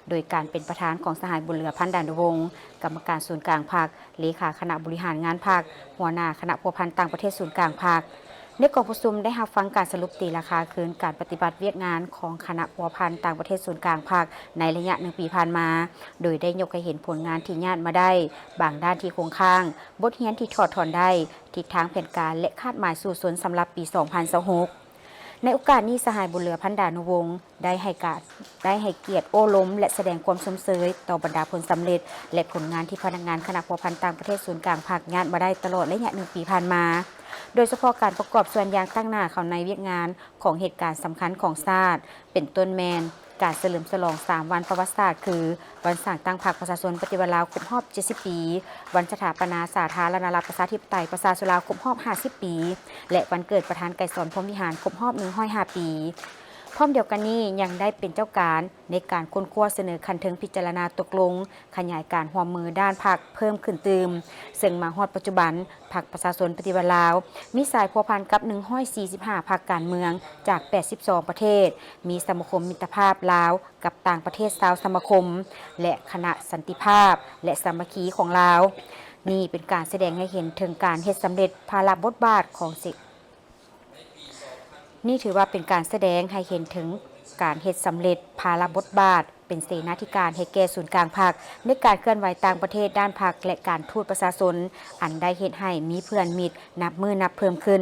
ໂດຍການເປັນປະທານຂອງສະຫາຍ ບຸນເຫຼືອ ພັນດານຸວົງ ກຳມະການສູນກາງພັກ, ເລຂາຄະນະບໍລິຫານງານພັກ, ຫົວໜ້າຄະນະພົວພັນຕ່າງປະເທດສູນກາງພັກ. ໃນກອງປະຊຸມໄດ້ຮັບຟັງການສະຫຼຸບຕີລາຄາຄືນການປະຕິບັດວຽກງານຂອງຄະນະພົວພັນຕ່າງປະເທດສູນກາງພັກໃນໄລຍະໜຶ່ງປີຜ່ານມາ, ໂດຍໄດ້ຍົກໃຫ້ເຫັນຜົນງານທີ່ຍາດມາໄດ້, ບາງດ້ານທີ່ຄົງຄ້າງ, ບົດຮຽນທີ່ຖອດຖອນໄດ້, ທິດທາງແຜນການ ແລະ ຄາດໝາຍສູ້ຊົນສຳລັບປີສອງພັນຊາວຫົກ. ໃນໂອກາດນີ້, ສະຫາຍ ບຸນເຫຼືອ ພັນດານຸວົງ ໄດ້ໃຫ້ການ ໄດ້ໃຫ້ກຽດໂອ້ລົມ ແລະ ສະແດງຄວາມຊົມເຊີຍຕໍ່ບັນດາຜົນສຳເລັດ ແລະ ຜົນງານທີ່ພະນັກງານຄະນະພົວພັນຕ່າງປະເທດສູນກາງພັກຍາດມາໄດ້ຕະຫຼອດໄລຍະໜຶ່ງປີຜ່ານມາ, ໂດຍສະເພາະການປະກອບສ່ວນຢ່າງຕັ້ງໜ້າເຂົ້າໃນວຽກງານຂອງເຫດການສຳຄັນຂອງຊາດ, ເປັນຕົ້ນແມ່ນ ການສະເຫຼີມສະຫຼອງສາມວັນປະຫວັດສາດ ຄື ວັນສ້າງຕັ້ງພັກປະຊາຊົນປະຕິວັດລາວຄົບຮອບເຈັດສິບປີ, ວັນສະຖາປະນາສາທາລະນະລັດປະຊາທິປະໄຕປະຊາຊົນລາວຄົບຮອບຫ້າສິບປີ ແລະ ວັນເກີດປະທານໄກສອນ ພົມວິຫານ ຄົບຮອບໜຶ່ງຮ້ອຍຫ້າປີ. ພ້ອມດຽວກັນນີ້ ຍັງໄດ້ເປັນເຈົ້າການໃນການຄົ້ນຄວ້າສະເໜີຂັ້ນເທິງພິຈາລະນາຕົກລົງຂະຫຍາຍການຮ່ວມມືດ້ານພັກເພີ່ມຂຶ້ນຕື່ມ, ເຊິ່ງມາຮອດປັດຈຸບັນ ພັກປະຊາຊົນປະຕິວັດລາວ ມີສາຍພົວພັນກັບໜຶ່ງຮ້ອຍສີ່ສິບຫ້າພັກການເມືອງຈາກແປດສິບສອງປະເທດ, ມີສະມາຄົມມິດຕະພາບລາວ ກັບຕ່າງປະເທດຊາວສະມາຄົມ ແລະ ຄະນະສັນຕິພາບ ແລະ ສາມັກຄີຂອງລາວ. ນີ້ເປັນການສະແດງໃຫ້ເຫັນເຖິງການເຮັດສຳເລັດພາລະບົດບາດຂອງເສ ນີ້ຖືວ່າເປັນການສະແດງໃຫ້ເຫັນເຖິງການເຮັດສຳເລັດພາລະບົດບາດເປັນເສນາທິການໃຫ້ແກ່ສູນກາງພັກ ໃນການເຄື່ອນໄຫວຕ່າງປະເທດດ້ານພັກ ແລະ ການທູດປະຊາຊົນ ອັນໄດ້ເຮັດໃຫ້ມີເພື່ອນມິດນັບມື້ນັບເພີ່ມຂຶ້ນ.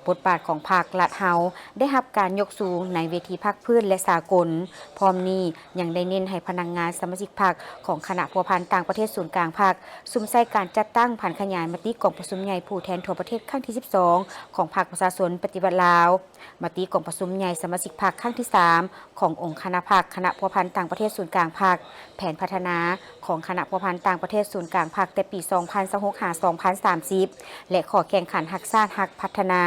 ບົດບາດຂອງພັກລັດເຮົາໄດ້ຮັບການຍົກສູງໃນເວທີພາກພື້ນ ແລະ ສາກົນ. ພ້ອມນີ້ຍັງໄດ້ເນັ້ນໃຫ້ພະນັກງານສະມາຊິກພັກຂອງຄະນະພົວພັນຕ່າງປະເທດສູນກາງພັກ ສຸມໃສ່ການຈັດຕັ້ງຜັນຂະຫຍາຍມະຕິກອງປະຊຸມໃຫຍ່ຜູ້ແທນທົ່ວປະເທດຄັ້ງທີສິບສອງ ຂອງພັກປະຊາຊົນປະຕິວັດລາວ, ມະຕິກອງປະຊຸມໃຫຍ່ສະມາຊິກພັກຄັ້ງທີສາມ ຂອງອົງຄະນະພັກ ຈາກຄະນະພົວພັນຕ່າງປະເທດສູນກາງພັກ, ແຜນພັດທະນາຂອງຄະນະພົວພັນຕ່າງປະເທດສູນກາງພັກແຕ່ປີສອງພັນຊາວຫົກຫາສອງພັນສາມສິບ ແລະ ຂໍ້ແຂ່ງຂັນຮັກຊາດຮັກພັດທະນາ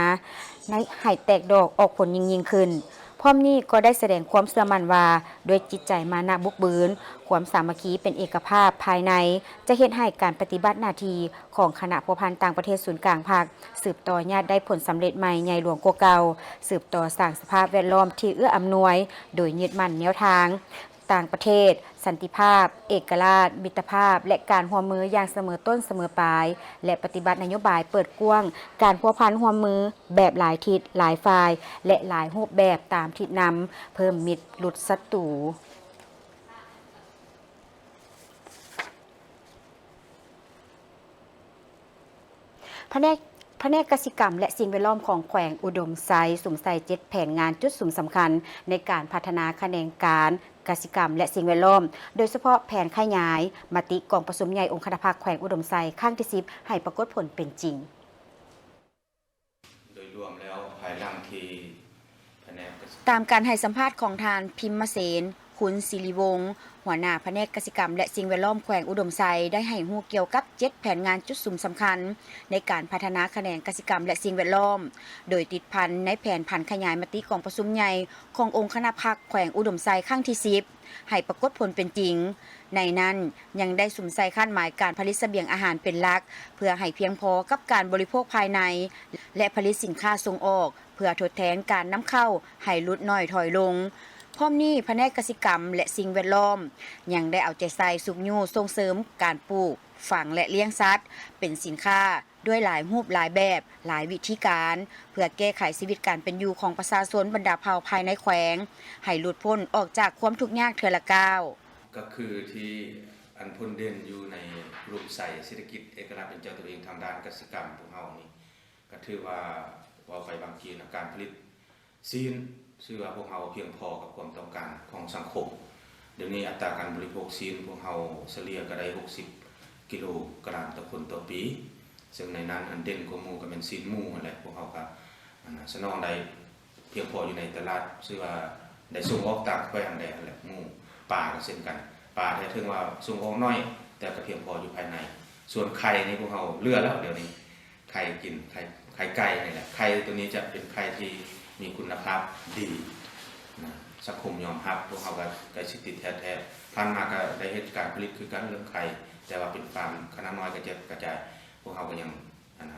ໃຫ້ແຕກດອກອອກຜົນຍິ່ງໆຂຶ້ນ. ພ້ອມນີ້ກໍໄດ້ສະແດງຄວາມເຊື່ອໝັ້ນວ່າ ດ້ວຍຈິດໃຈມານະບຸກບືນ, ຄວາມສາມັກຄີເປັນເອກະພາບພາຍໃນ ຈະເຮັດໃຫ້ການປະຕິບັດໜ້າທີ່ຂອງຄະນະພົວພັນຕ່າງປະເທດສູນກາງພັກ ສືບຕໍ່ຍາດໄດ້ຜົນສຳເລັດໃໝ່ໃຫຍ່ຫຼວງກວ່າເກົ່າ, ສືບຕໍ່ສ້າງສະພາບແວດລ້ອມທີ່ເອື້ອອຳນວຍ ໂດຍຍຶດໝັ້ນແນວທາງຕ່າງປະເທດ, ສັນຕິພາບ, ເອກະລາດ, ມິດຕະພາບ ແລະ ການຮ່ວມມືຢ່າງສະເໝີຕົ້ນສະເໝີປາຍ ແລະ ປະຕິບັດນະໂຍບາຍເປີດກວ້າງການພົວພັນຮ່ວມມືແບບຫຼາຍທິດ, ຫຼາຍຝ່າຍ ແລະ ຫຼາຍຮູບແບບຕາມທິດນຳ, ເພີ່ມມິດຫຼຸດສັດຕູ. ພະແນກ ພະແນກກະສິກຳ ແລະ ສິ່ງແວດລ້ອມຂອງແຂວງອຸດົມໄຊ ສຸມໃສ່ເຈັດແຜນງານຈຸດສຸມສຳຄັນໃນການພັດທະນາຂະແໜງການກະສິກຳ ແລະ ສິ່ງແວດລ້ອມ, ໂດຍສະເພາະແຜນຂະຫຍາຍມະຕິກອງປະຊຸມໃຫຍ່ອົງຄະນະພັກແຂວງອຸດົມໄຊຄັ້ງທີສິບ ໃຫ້ປາກົດຜົນເປັນຈິງ. ໂດຍລວມແລ້ວ ພາຍຫຼັງທີ່ພະແນກກະສິ ຕາມການໃຫ້ສຳພາດຂອງທ່ານ ພິມມະເສນ ຄຸນສິລິວົງ ຫົວໜ້າພະແນກກະສິກຳ ແລະ ສິ່ງແວດລ້ອມແຂວງອຸດົມໄຊ ໄດ້ໃຫ້ຮູ້ກ່ຽວກັບເຈັດແຜນງານຈຸດສຸມສຳຄັນໃນການພັດທະນາຂະແໜງກະສິກຳ ແລະ ສິ່ງແວດລ້ອມ, ໂດຍຕິດພັນໃນແຜນຜັນຂະຫຍາຍມະຕິກອງປະຊຸມໃຫຍ່ຂອງອົງຄະນະພັກແຂວງອຸດົມໄຊຄັ້ງທີສິບ ໃຫ້ປາກົດຜົນເປັນຈິງ. ໃນນັ້ນຍັງໄດ້ສຸມໃສ່ຄາດໝາຍການຜະລິດສະບຽງອາຫານເປັນຫຼັກ ເພື່ອໃຫ້ພຽງພໍກັບການບໍລິໂພກພາຍໃນ ແລະ ຜະລິດສິນຄ້າສົ່ງອອກ ເພື່ອທົດແທນການນຳເຂົ້າໃຫ້ຫຼຸດໜ້ອຍຖອຍລົງ. ພ້ອມນີ້, ພະແນກກະສິກຳ ແລະ ສິ່ງແວດລ້ອມ ຍັງໄດ້ເອົາໃຈໃສ່ຊຸກຍູ້ສົ່ງເສີມການປູກ, ຝັງ ແລະ ລ້ຽງສັດເປັນສິນຄ້າ ດ້ວຍຫຼາຍຮູບຫຼາຍແບບ, ຫຼາຍວິທີການ ເພື່ອແກ້ໄຂຊີວິດການເປັນຢູ່ຂອງປະຊາຊົນບັນດາເຜົ່າພາຍໃນແຂວງ ໃຫ້ຫຼຸດພົ້ນອອກຈາກຄວາມທຸກຍາກເທື່ອລະກ້າວ. ກໍຄືທີ່ອັນພົ້ນເດັ່ນຢູ່ໃນອຸດົມໄຊເສດຖະກິດເອກະລາດເປັນເຈົ້າຕົວເອງທາງດ້ານກະສິກຳພວກເຮົານີ້ ກໍຖືວ່າເວົ້າໄປບາງທີນະ ການຜະລິດຊີ້ນ ຊື່ວ່າພວກເຮົາພຽງພໍກັບຄວາມຕ້ອງການຂອງສັງຄົມ. ດຽວນີ້ອັດຕາການບໍລິໂພກຊີ້ນພວກເຮົາສະເລ່ຍກໍໄດ້ຫົກສິບກິໂລກຣາມຕໍ່ຄົນຕໍ່ປີ, ເຊິ່ງໃນນັ້ນອັນເດັ່ນກວ່າໝູ່ກໍແມ່ນຊີ້ນໝູຫັ້ນແຫຼະ. ພວກເຮົາກໍ ອັນ ສະໜອງໄດ້ພຽງພໍຢູ່ໃນຕະຫຼາດ, ຊື່ວ່າໄດ້ສົ່ງອອກຕ່າງແຂວງໄດ້ຫັ້ນແຫຼະ. ໝູ ປາກໍເຊັ່ນກັນ, ປາແທ້ເຖິງວ່າສົ່ງອອກໜ້ອຍ ແຕ່ກໍພຽງພໍຢູ່ພາຍໃນ. ສ່ວນໄຂ່ນີ້ພວກເຮົາເຫຼືອແລ້ວດຽວນີ້. ໄຂ່ກິນ ໄຂ່ ໄຂ່ໄກ່ນີ້ແຫຼະ. ໄຂ່ຕົວນີ້ຈະເປັນໄຂ່ທີ່ມີຄຸນນະພາບດີນະ, ສັງຄົມຍອມຮັບ, ພວກເຮົາກໍໃກ້ຊິດຕິດແທດແທ້. ຜ່ານມາກໍໄດ້ເຮັດການຜະລິດຄືກັນເລື່ອງໄຂ່, ແຕ່ວ່າເປັນຟາມຂະໜາດນ້ອຍກະຈະກະຈາຍ. ພວກເຮົາກໍຍັງ ອັນ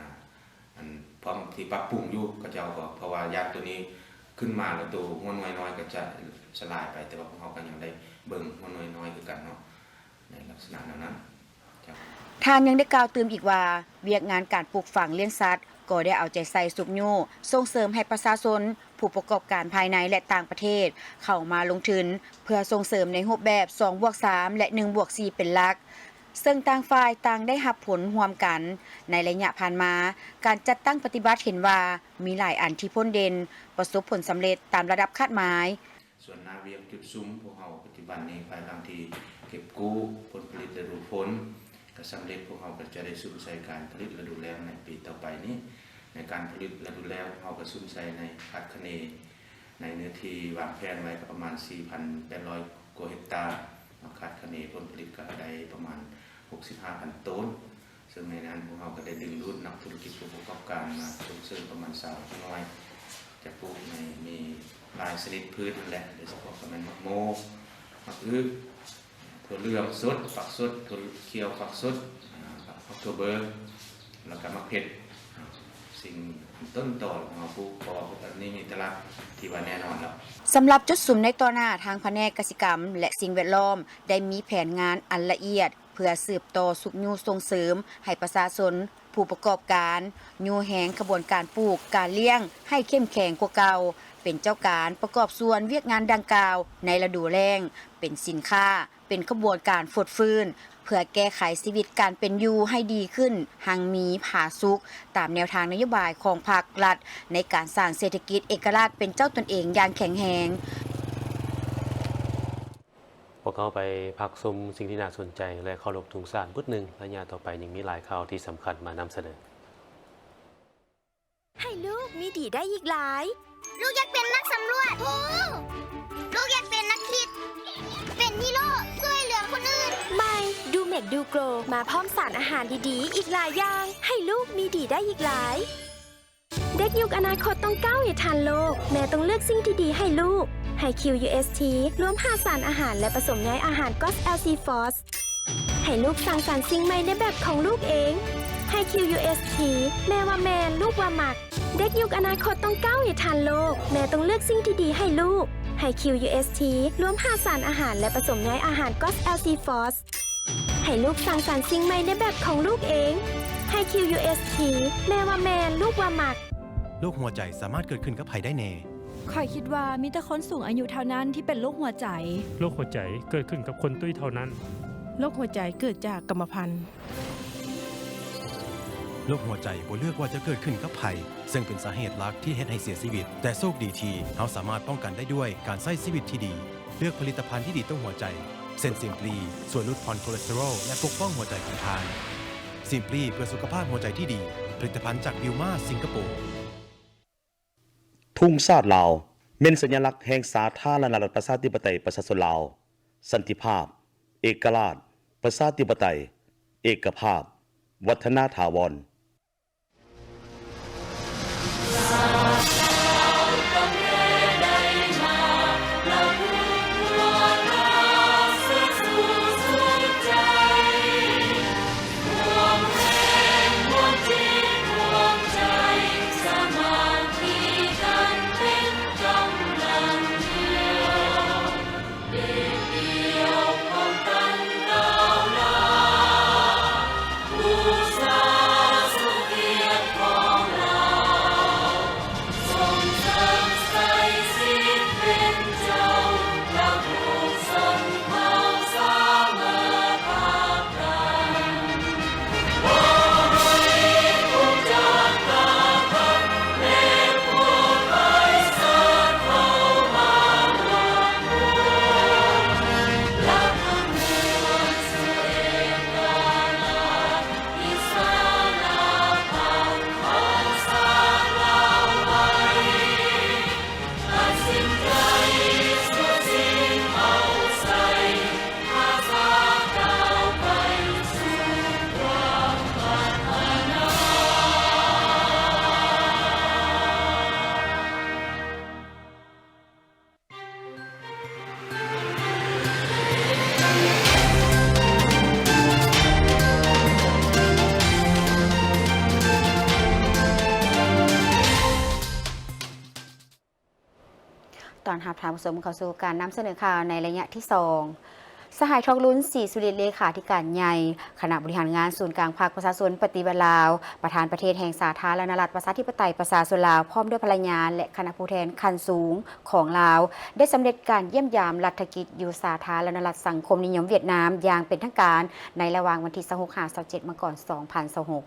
ອັນ ພ້ອມທີ່ປັບປຸງຢູ່ ເຂົາເຈົ້າກໍ ເພາະວ່າຢ້ານຕົວນີ້ຂຶ້ນມາແລ້ວ ໂຕຫົວໜ່ວຍນ້ອຍກໍຈະສະຫຼາຍໄປ, ແຕ່ວ່າພວກເຮົາກໍຍັງໄດ້ເບິ່ງຫົວໜ່ວຍນ້ອຍຄືກັນເນາະ ໃນລັກສະນະແນວນັ້ນ. ທ່ານຍັງໄດ້ກ່າວຕື່ມອີກວ່າ ວຽກງານການປູກຝັງລ້ຽງສັດ ກໍໄດ້ເອົາໃຈໃສ່ຊຸກຍູ້ສົ່ງເສີມໃຫ້ປະຊາຊົນ, ຜູ້ປະກອບການພາຍໃນ ແລະ ຕ່າງປະເທດ ເຂົ້າມາລົງທຶນ ເພື່ອສົ່ງເສີມໃນຮູບແບບສອງບວກສາມ ແລະ ໜຶ່ງບວກສີ່ເປັນຫຼັກ, ເຊິ່ງຕ່າງຝ່າຍຕ່າງໄດ້ຮັບຜົນຮ່ວມກັນ. ໃນໄລຍະຜ່ານມາ, ການຈັດຕັ້ງປະຕິບັດເຫັນວ່າມີຫຼາຍອັນທີ່ພົ້ນເດັ່ນ, ປະສົບຜົນສຳເລັດຕາມລະດັບຄາດໝາຍ. ສ່ວນໜ້າວຽກຈຸດສຸມພວກເຮົາປັດຈຸບັນນີ້ ພາຍຫຼັງທີ່ເກັບກູ້ຜົນຜະລິດລະດູຝົນກໍສຳເລັດ, ພວກເຮົາກໍຈະໄດ້ສຸມໃສ່ການຜະລິດລະດູແລ້ງໃນປີຕໍ່ໄປນີ້. ໃນການຜະລິດລະດູແລ້ງ ເຮົາກໍສຸມໃສ່ໃນຄາດຄະເນ ໃນເນື້ອທີ່ວາງແຜນໄວ້ກໍປະມານສີ່ພັນແປດຮ້ອຍກວ່າເຮັກຕາ, ເຮົາຄາດຄະເນຜົນຜະລິດກໍໄດ້ປະມານຫົກສິບຫ້າພັນໂຕນ. ເຊິ່ງໃນນັ້ນພວກເຮົາກໍໄດ້ດຶງດູດນັກທຸລະກິດຜູ້ປະກອບການມາສົ່ງເສີມປະມານຊາວໜ່ວຍ, ຈະປູກໃນ ມີຫຼາຍຊະນິດພືດຫັ້ນແຫຼະ, ໂດຍສະເພາະກໍແມ່ນໝາກໂມ, ໝາກອຶ, ຖົ່ວເຫຼືອງສົດ, ຜັກສົດ, ຖົ່ວຂຽວ, ຜັກສົດ, ອາ, ຜັກອອກໂທເບີ, ແລ້ວກໍໝາກເຜັດ. ສິ່ງຕົ້ນຕໍຂອງເຮົາປູກ ເພາະວ່າອັນນີ້ມີຕະຫຼາດທີ່ວ່າແນ່ນອນແລ້ວ. ສຳລັບຈຸດສຸມໃນຕໍ່ໜ້າ, ທາງພະແນກກະສິກຳ ແລະ ສິ່ງແວດລ້ອມ ໄດ້ມີແຜນງານອັນລະອຽດ ເພື່ອສືບຕໍ່ຊຸກຍູ້ສົ່ງເສີມໃຫ້ປະຊາຊົນ, ຜູ້ປະກອບການ ຍູ້ແຮງຂະບວນການປູກ, ການລ້ຽງໃຫ້ເຂັ້ມແຂງກວ່າເກົ່າ, ເປັນເຈົ້າການປະກອບສ່ວນວຽກງານດັ່ງກ່າວໃນລະດູແລ້ງ, ເປັນສິນຄ້າ, ເປັນຂະບວນການຟົດຟື້ນ ເພື່ອແກ້ໄຂຊີວິດການເປັນຢູ່ໃຫ້ດີຂຶ້ນ, ຮັ່ງມີຜາສຸກ, ຕາມແນວທາງນະໂຍບາຍຂອງພາກລັດ ໃນການສ້າງເສດຖະກິດເອກະລາດເປັນເຈົ້າຕົນເອງຢ່າງແຂງແຮງ. ພວກເຮົາໄປພັກຊົມສິ່ງທີ່ໜ້າສົນໃຈ ແລະ ເຄົາລົບທຸງຊາດບຶດໜຶ່ງ. ໄລຍະຕໍ່ໄປຍັງມີຫຼາຍຂ່າວທີ່ສຳຄັນມານຳສະເໜີ. ໃຫ້ລູກມີດີໄດ້ອີກຫຼາຍ. ລູກຢາກເປັນນັກສຳຫຼວດ. ລູກຢາກເປັນນັກຄິດ. ມີໂລ ຊ່ວຍເຫຼືອຄົນອື່ນ. ໃໝ່ ດູເມັກດູໂກຣ ມາພ້ອມສານອາຫານດີໆ ອີກຫຼາຍຢ່າງ ໃຫ້ລູກມີດີໄດ້ອີກຫຼາຍ. ເດັກຍຸກອະນາຄົດຕ້ອງກ້າວໃຫ້ທັນໂລກ, ແມ່ຕ້ອງເລືອກສິ່ງທີ່ດີໃຫ້ລູກ. ໃຫ້ ຄິວ ຢູ ເອສ ທີ ລວມຫ້າສານອາຫານ ແລະ ປະສົມໃຍອາຫານ ກອສ ແອລ ຊີ ຟອສ ໃຫ້ລູກສ້າງສັນສິ່ງໃໝ່ໃນແບບຂອງລູກເອງ. ໃຫ້ ຄິວ ຢູ ເອສ ທີ ແມ່ວ່າແມ່ນ ລູກວ່າມັກ. ເດັກຍຸກອະນາຄົດຕ້ອງກ້າວໃຫ້ທັນໂລກ, ແມ່ຕ້ອງເລືອກສິ່ງທີ່ດີໃຫ້ລູກ. ໃຫ້ ຄິວ ຢູ ເອສ ທີ ລວມຫ້າສານອາຫານ ແລະ ປະສົມໃຍອາຫານ ກອສ ແອລ ຊີ ຟອສ ໃຫ້ລູກສ້າງສັນສິ່ງໃໝ່ໃນແບບຂອງລູກເອງ. ໃຫ້ ຄິວ ຢູ ເອສ ທີ ແມ່ວ່າແມ່ນ ລູກວ່າມັກ. ໂລກຫົວໃຈສາມາດເກີດຂຶ້ນກັບໃຜໄດ້ແດ່? ຂ້ອຍຄິດວ່າມີແຕ່ຄົນສູງອາຍຸເທົ່ານັ້ນທີ່ເປັນໂລກຫົວໃຈ. ໂລກຫົວໃຈເກີດຂຶ້ນກັບຄົນຕຸ້ຍເທົ່ານັ້ນ. ໂລກຫົວໃຈເກີດຈາກກຳມະພັນ. ໂລກຫົວໃຈບໍ່ເລືອກວ່າຈະເກີດຂຶ້ນກັບໃຜ, ເຊິ່ງເປັນສາເຫດຫຼັກທີ່ເຮັດໃຫ້ເສຍຊີວິດ. ແຕ່ໂຊກດີທີ່ເຮົາສາມາດປ້ອງກັນໄດ້ດ້ວຍການໃຊ້ຊີວິດທີ່ດີ, ເລືອກຜະລິດຕະພັນທີ່ດີຕໍ່ຫົວໃຈ, ເຊັ່ນ Simply ຊ່ວຍຫຼຸດຜ່ອນໂຄເລສເຕີຣອລ ແລະ ປົກປ້ອງຫົວໃຈຂອງທ່ານ. Simply ເພື່ອສຸຂະພາບຫົວໃຈທີ່ດີ, ຜະລິດຕະພັນຈາກ Wilmar ສິງກະໂປ. ທຸງຊາດລາວ ແມ່ນສັນຍະລັກແຫ່ງສາທາລະນະລັດ ປະຊາທິປະໄຕ ປະຊາຊົນລາວ, ສັນຕິພາບ, ເອກະລາດ, ປະຊາທິປະໄຕ, ເອກະພາບ, ວັດທະນາຖາວອນ. ຕ້ອນຮັບທ່ານຜູ້ຊົມເຂົ້າສູ່ການນຳສະເໜີຂ່າວໃນໄລຍະທີສອງ. ສະຫາຍ ທອງລຸນ ສີສຸລິດ ເລຂາທິການໃຫຍ່ ຄະນະບໍລິຫານງານສູນກາງພັກປະຊາຊົນປະຕິວັດລາວ, ປະທານປະເທດແຫ່ງສາທາລະນະລັດ ປະຊາທິປະໄຕ ປະຊາຊົນລາວ ພ້ອມດ້ວຍພັນລະຍາ ແລະ ຄະນະຜູ້ແທນຂັ້ນສູງຂອງລາວ ໄດ້ສຳເລັດການຢ້ຽມຢາມລັດຖະກິດຢູ່ສາທາລະນະລັດສັງຄົມນິຍົມຫວຽດນາມຢ່າງເປັນທາງການ ໃນລະຫວ່າງວັນທີຊາວຫົກ ຫາ ຊາວເຈັດ ມັງກອນ ສອງພັນຊາວຫົກ.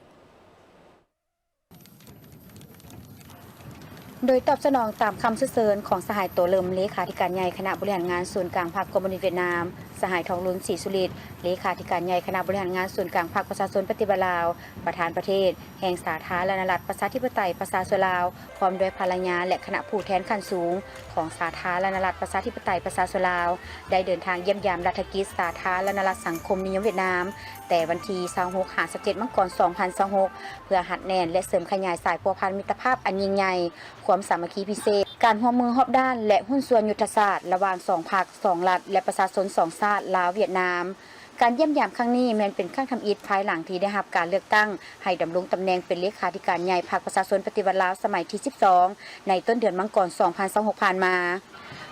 ໂດຍຕອບສະໜອງຕາມຄຳເຊີນເຊີນຂອງສະຫາຍ ໂຕເລີມ ເລຂາທິການໃຫຍ່ຄະນະບໍລິຫານງານສູນກາງພັກຄອມມູນິດຫວຽດນາມ, ສະຫາຍ ທອງລຸນ ສີສຸລິດ ເລຂາທິການໃຫຍ່ຄະນະບໍລິຫານງານສູນກາງພັກປະຊາຊົນປະຕິວັດລາວ, ປະທານປະເທດແຫ່ງສາທາລະນະລັດ ປະຊາທິປະໄຕ ປະຊາຊົນລາວ ພ້ອມດ້ວຍພັນລະຍາ ແລະ ຄະນະຜູ້ແທນຂັ້ນສູງຂອງສາທາລະນະລັດ ປະຊາທິປະໄຕ ປະຊາຊົນລາວ ໄດ້ເດີນທາງຢ້ຽມຢາມລັດຖະກິດສາທາລະນະລັດສັງຄົມນິຍົມຫວຽດນາມ ແຕ່ວັນທີຊາວຫົກ ຫາ ຊາວເຈັດ ມັງກອນ ສອງພັນຊາວຫົກ ເພື່ອຮັດແໜ້ນ ແລະ ເສີມຂະຫຍາຍສາຍພົວພັນມິດຕະພາບອັນຍິ່ງໃຫຍ່, ຄວາມສາມັກຄີພິເສດ, ການຮ່ວມມືຮອບດ້ານ ແລະ ຫຸ້ນສ່ວນຍຸດທະສາດ ລະຫວ່າງສອງພັກ, ສອງລັດ ແລະ ປະຊາຊົນສອງຊາດ ລາວ-ຫວຽດນາມ. ການຢ້ຽມຢາມຄັ້ງນີ້ແມ່ນເປັນຄັ້ງທຳອິດພາຍຫຼັງທີ່ໄດ້ຮັບການເລືອກຕັ້ງໃຫ້ດຳລົງຕຳແໜ່ງເປັນເລຂາທິການໃຫຍ່ພັກປະຊາຊົນປະຕິວັດລາວສະໄໝທີສິບສອງ ໃນຕົ້ນເດືອນມັງກອນ ສອງພັນຊາວຫົກ ຜ່ານມາ.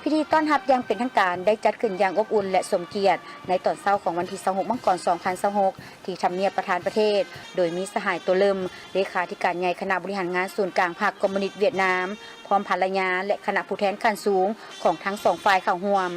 ພິທີຕ້ອນຮັບຢ່າງເປັນທາງການໄດ້ຈັດຂຶ້ນຢ່າງອົບອຸ່ນ ແລະ ສົມກຽດໃນຕອນເຊົ້າຂອງວັນທີຊາວຫົກ ມັງກອນ ສອງພັນຊາວຫົກ ທີ່ທຳນຽບປະທານປະເທດ, ໂດຍມີສະຫາຍ ໂຕເລີມ ເລຂາທິການໃຫຍ່ຄະນະບໍລິຫານງານສູນກາງພັກຄອມມູນິດຫວຽດນາມ ພ້ອມພັນລະຍາ ແລະ ຄະນະຜູ້ແທນຂັ້ນສູງຂອງທັງສອງຝ່າຍເຂົ້າຮ່ວມ.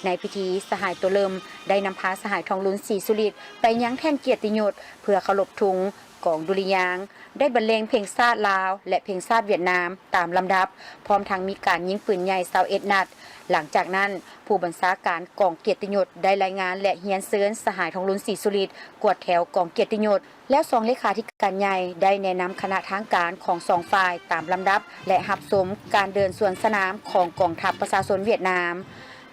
ໃນພິທີ, ສະຫາຍ ໂຕເລີມ ໄດ້ນຳພາສະຫາຍ ທອງລຸນ ສີສຸລິດ ໄປຍັງແທ່ນກຽດຕິຍົດ ເພື່ອເຄົາລົບທຸງ, ກອງດຸລິຍາງ, ໄດ້ບັນເລງເພງຊາດລາວ ແລະ ເພງຊາດຫວຽດນາມຕາມລຳດັບ, ພ້ອມທັງມີການຍິງປືນໃຫຍ່ຊາວເອັດນັດ. ຫຼັງຈາກນັ້ນ, ຜູ້ບັນຊາການກອງກຽດຕິຍົດໄດ້ລາຍງານ ແລະ ຮຽນເຊີນສະຫາຍ ທອງລຸນ ສີສຸລິດ ກວດແຖວກອງກຽດຕິຍົດ. ແລ້ວສອງເລຂາທິການໃຫຍ່ໄດ້ແນະນຳຄະນະທາງການຂອງສອງຝ່າຍຕາມລຳດັບ ແລະ ຮັບຊົມການເດີນສວນສະໜາມຂອງກອງທັບປະຊາຊົນຫວຽດນາມ.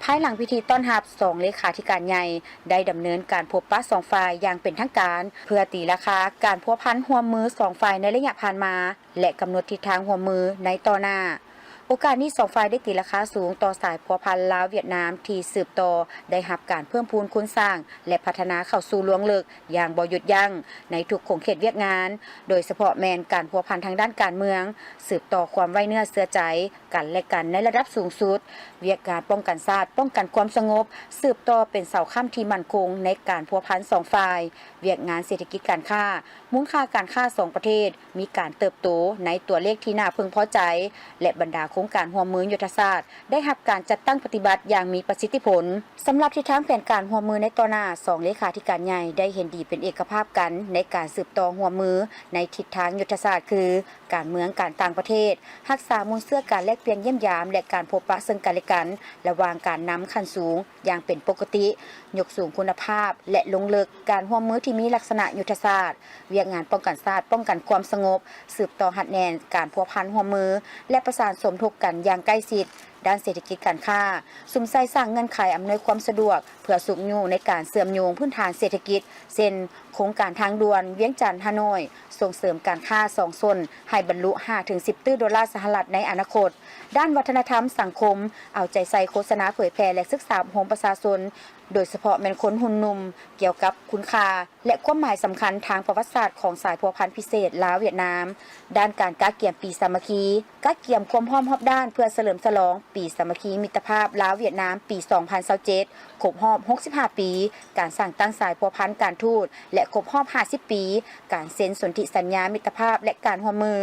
ພາຍຫຼັງພິທີຕ້ອນຮັບ, ສອງເລຂາທິການໃຫຍ່ໄດ້ດຳເນີນການພົບປະສອງຝ່າຍຢ່າງເປັນທາງການ ເພື່ອຕີລາຄາການພົວພັນຮ່ວມມືສອງຝ່າຍໃນໄລຍະຜ່ານມາ ແລະ ກຳນົດທິດທາງຮ່ວມມືໃນຕໍ່ໜ້າ. ໂອກາດນີ້, ສອງຝ່າຍໄດ້ຕີລາຄາສູງຕໍ່ສາຍພົວພັນລາວ-ຫວຽດນາມທີ່ສືບຕໍ່ໄດ້ຮັບການເພີ່ມພູນຄູນສ້າງ ແລະ ພັດທະນາເຂົ້າສູ່ລວງເລິກຢ່າງບໍ່ຢຸດຢັ້ງໃນທຸກຂົງເຂດວຽກງານ, ໂດຍສະເພາະແມ່ນການພົວພັນທາງດ້ານການເມືອງ, ສືບຕໍ່ຄວາມໄວ້ເນື້ອເຊື່ອໃຈ ກັນແລະກັນໃນລະດັບສູງສຸດ, ວຽກງານປ້ອງກັນຊາດ, ປ້ອງກັນຄວາມສະຫງົບ, ສືບຕໍ່ເປັນເສົາຄ້ຳທີ່ໝັ້ນຄົງໃນການພົວພັນສອງຝ່າຍ, ວຽກງານເສດຖະກິດການຄ້າ, ມູນຄ່າການຄ້າສອງປະເທດມີການເຕີບໂຕໃນຕົວເລກທີ່ໜ້າເພິ່ງພໍໃຈ ແລະ ບັນດາໂຄງການຮ່ວມມືຍຸດທະສາດໄດ້ຮັບການຈັດຕັ້ງປະຕິບັດຢ່າງມີປະສິດທິຜົນ. ສຳລັບທິດທາງແຜນການຮ່ວມມືໃນຕໍ່ໜ້າ, ສອງເລຂາທິການໃຫຍ່ໄດ້ເຫັນດີເປັນເອກະພາບກັນໃນການສືບຕໍ່ຮ່ວມມືໃນທິດທາງຍຸດທະສາດ ຄື ການເມືອງ, ການຕ່າງປະເທດ, ຮັກສາມູນເຊື້ອການແລກປ່ຽນຢ້ຽມຢາມ ແລະ ການພົບປະເຊິ່ງກັນແລະກັນ ລະຫວ່າງການນຳຂັ້ນສູງຢ່າງເປັນປົກກະຕິ, ຍົກສູງຄຸນນະພາບ ແລະ ລົງເລິກການຮ່ວມມືທີ່ມີລັກສະນະຍຸດທະສາດ, ວຽກງານປ້ອງກັນຊາດ, ປ້ອງກັນຄວາມສະຫງົບ, ສືບຕໍ່ຮັດແໜ້ນການພົວພັນຮ່ວມມື ແລະ ປະສານສົມທົບກັນຢ່າງໃກ້ຊິດ. ດ້ານເສດຖະກິດການຄ້າ, ສຸມໃສ່ສ້າງເງື່ອນໄຂອຳນວຍຄວາມສະດວກເພື່ອຊຸກຍູ້ໃນການເຊື່ອມໂຍງພື້ນຖານເສດຖະກິດ ເຊັ່ນ ໂຄງການທາງດ່ວນວຽງຈັນ-ຮ່າໂນ້ຍ, ສົ່ງເສີມການຄ້າສອງຊົນໃຫ້ບັນລຸຫ້າເຖິງສິບຕື້ໂດລາສະຫະລັດໃນອະນາຄົດ. ດ້ານວັດທະນະທຳສັງຄົມ, ເອົາໃຈໃສ່ໂຄສະນາເຜີຍແຜ່ ແລະ ສຶກສາອົບຮົມປະຊາຊົນ, ໂດຍສະເພາະແມ່ນຄົນຮຸ່ນໜຸ່ມ, ກ່ຽວກັບຄຸນຄ່າ ແລະ ຄວາມໝາຍສຳຄັນທາງປະຫວັດສາດຂອງສາຍພົວພັນພິເສດລາວ-ຫວຽດນາມ. ດ້ານການກະກຽມປີສາມັກຄີ, ກະກຽມຄວາມພ້ອມຮອບດ້ານເພື່ອສະເຫຼີມສະຫຼອງປີສາມັກຄີມິດຕະພາບລາວ-ຫວຽດນາມ ປີສອງພັນຊາວເຈັດ ຄົບຮອບຫົກສິບຫ້າປີ ການສ້າງຕັ້ງສາຍພົວພັນການທູດ ແລະ ຄົບຮອບຫ້າສິບປີ ການເຊັນສົນທິສັນຍາມິດຕະພາບ ແລະ ການຮ່ວມມື.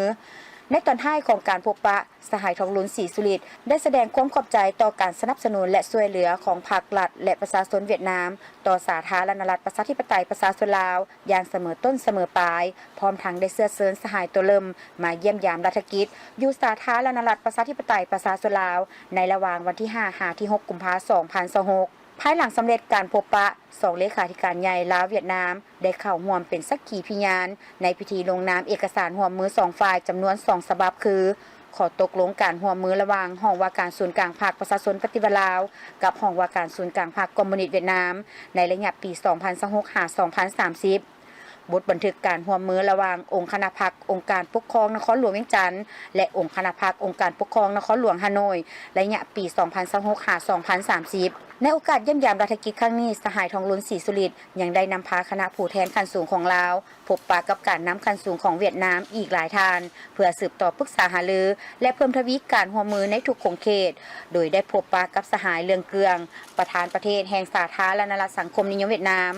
ໃນຕອນທ້າຍຂອງການພົບປະ, ສະຫາຍ ທອງລຸນ ສີສຸລິດ ໄດ້ສະແດງຄວາມຂອບໃຈຕໍ່ການສະໜັບສະໜູນ ແລະ ຊ່ວຍເຫຼືອຂອງພັກລັດ ແລະ ປະຊາຊົນຫວຽດນາມ ຕໍ່ສາທາລະນະລັດ ປະຊາທິປະໄຕ ປະຊາຊົນລາວ ຢ່າງສະເໝີຕົ້ນສະເໝີປາຍ, ພ້ອມທັງໄດ້ເຊື້ອເຊີນສະຫາຍໂຕເລີ່ມມາຢ້ຽມຢາມລັດຖະກິດ ຢູ່ສາທາລະນະລັດ ປະຊາທິປະໄຕ ປະຊາຊົນລາວ ໃນລະຫວ່າງວັນທີຫ້າ ຫາ ທີຫົກ ກຸມພາ ສອງພັນຊາວຫົກ. ພາຍຫຼັງສຳເລັດການພົບປະ, ສອງເລຂາທິການໃຫຍ່ລາວ-ຫວຽດນາມ ໄດ້ເຂົ້າຮ່ວມເປັນສັກຂີພິຍານໃນພິທີລົງນາມເອກະສານຮ່ວມມືສອງຝ່າຍຈຳນວນສອງສະບັບ ຄື ຂໍ້ຕົກລົງການຮ່ວມມືລະຫວ່າງຫ້ອງວ່າການສູນກາງພັກປະຊາຊົນປະຕິວັດລາວ ກັບຫ້ອງວ່າການສູນກາງພັກຄອມມູນິດຫວຽດນາມ ໃນໄລຍະປີສອງພັນຊາວຫົກ ຫາ ສອງພັນສາມສິບ, ບົດບັນທຶກການຮ່ວມມືລະຫວ່າງອົງຄະນະພັກອົງການປົກຄອງນະຄອນຫຼວງວຽງຈັນ ແລະ ອົງຄະນະພັກອົງການປົກຄອງນະຄອນຫຼວງຮ່າໂນ້ຍ ໄລຍະປີສອງພັນຊາວຫົກ ຫາ ສອງພັນສາມສິບ. ໃນໂອກາດຢ້ຽມຢາມລັດຖະກິດຄັ້ງນີ້, ສະຫາຍ ທອງລຸນ ສີສຸລິດ ຍັງໄດ້ນຳພາຄະນະຜູ້ແທນຂັ້ນສູງຂອງລາວ ພົບປະກັບການນຳຂັ້ນສູງຂອງຫວຽດນາມອີກຫຼາຍທ່ານ ເພື່ອສືບຕໍ່ປຶກສາຫາລື ແລະ ເພີ່ມທະວີການຮ່ວມມືໃນທຸກຂົງເຂດ, ໂດຍໄດ້ພົບປະກັບສະຫາຍ ເລື່ອງເກືອງ ປະທານປະເທດແຫ່ງສາທາລະນະລັດສັງຄົມນິຍົມຫວຽດນາມ,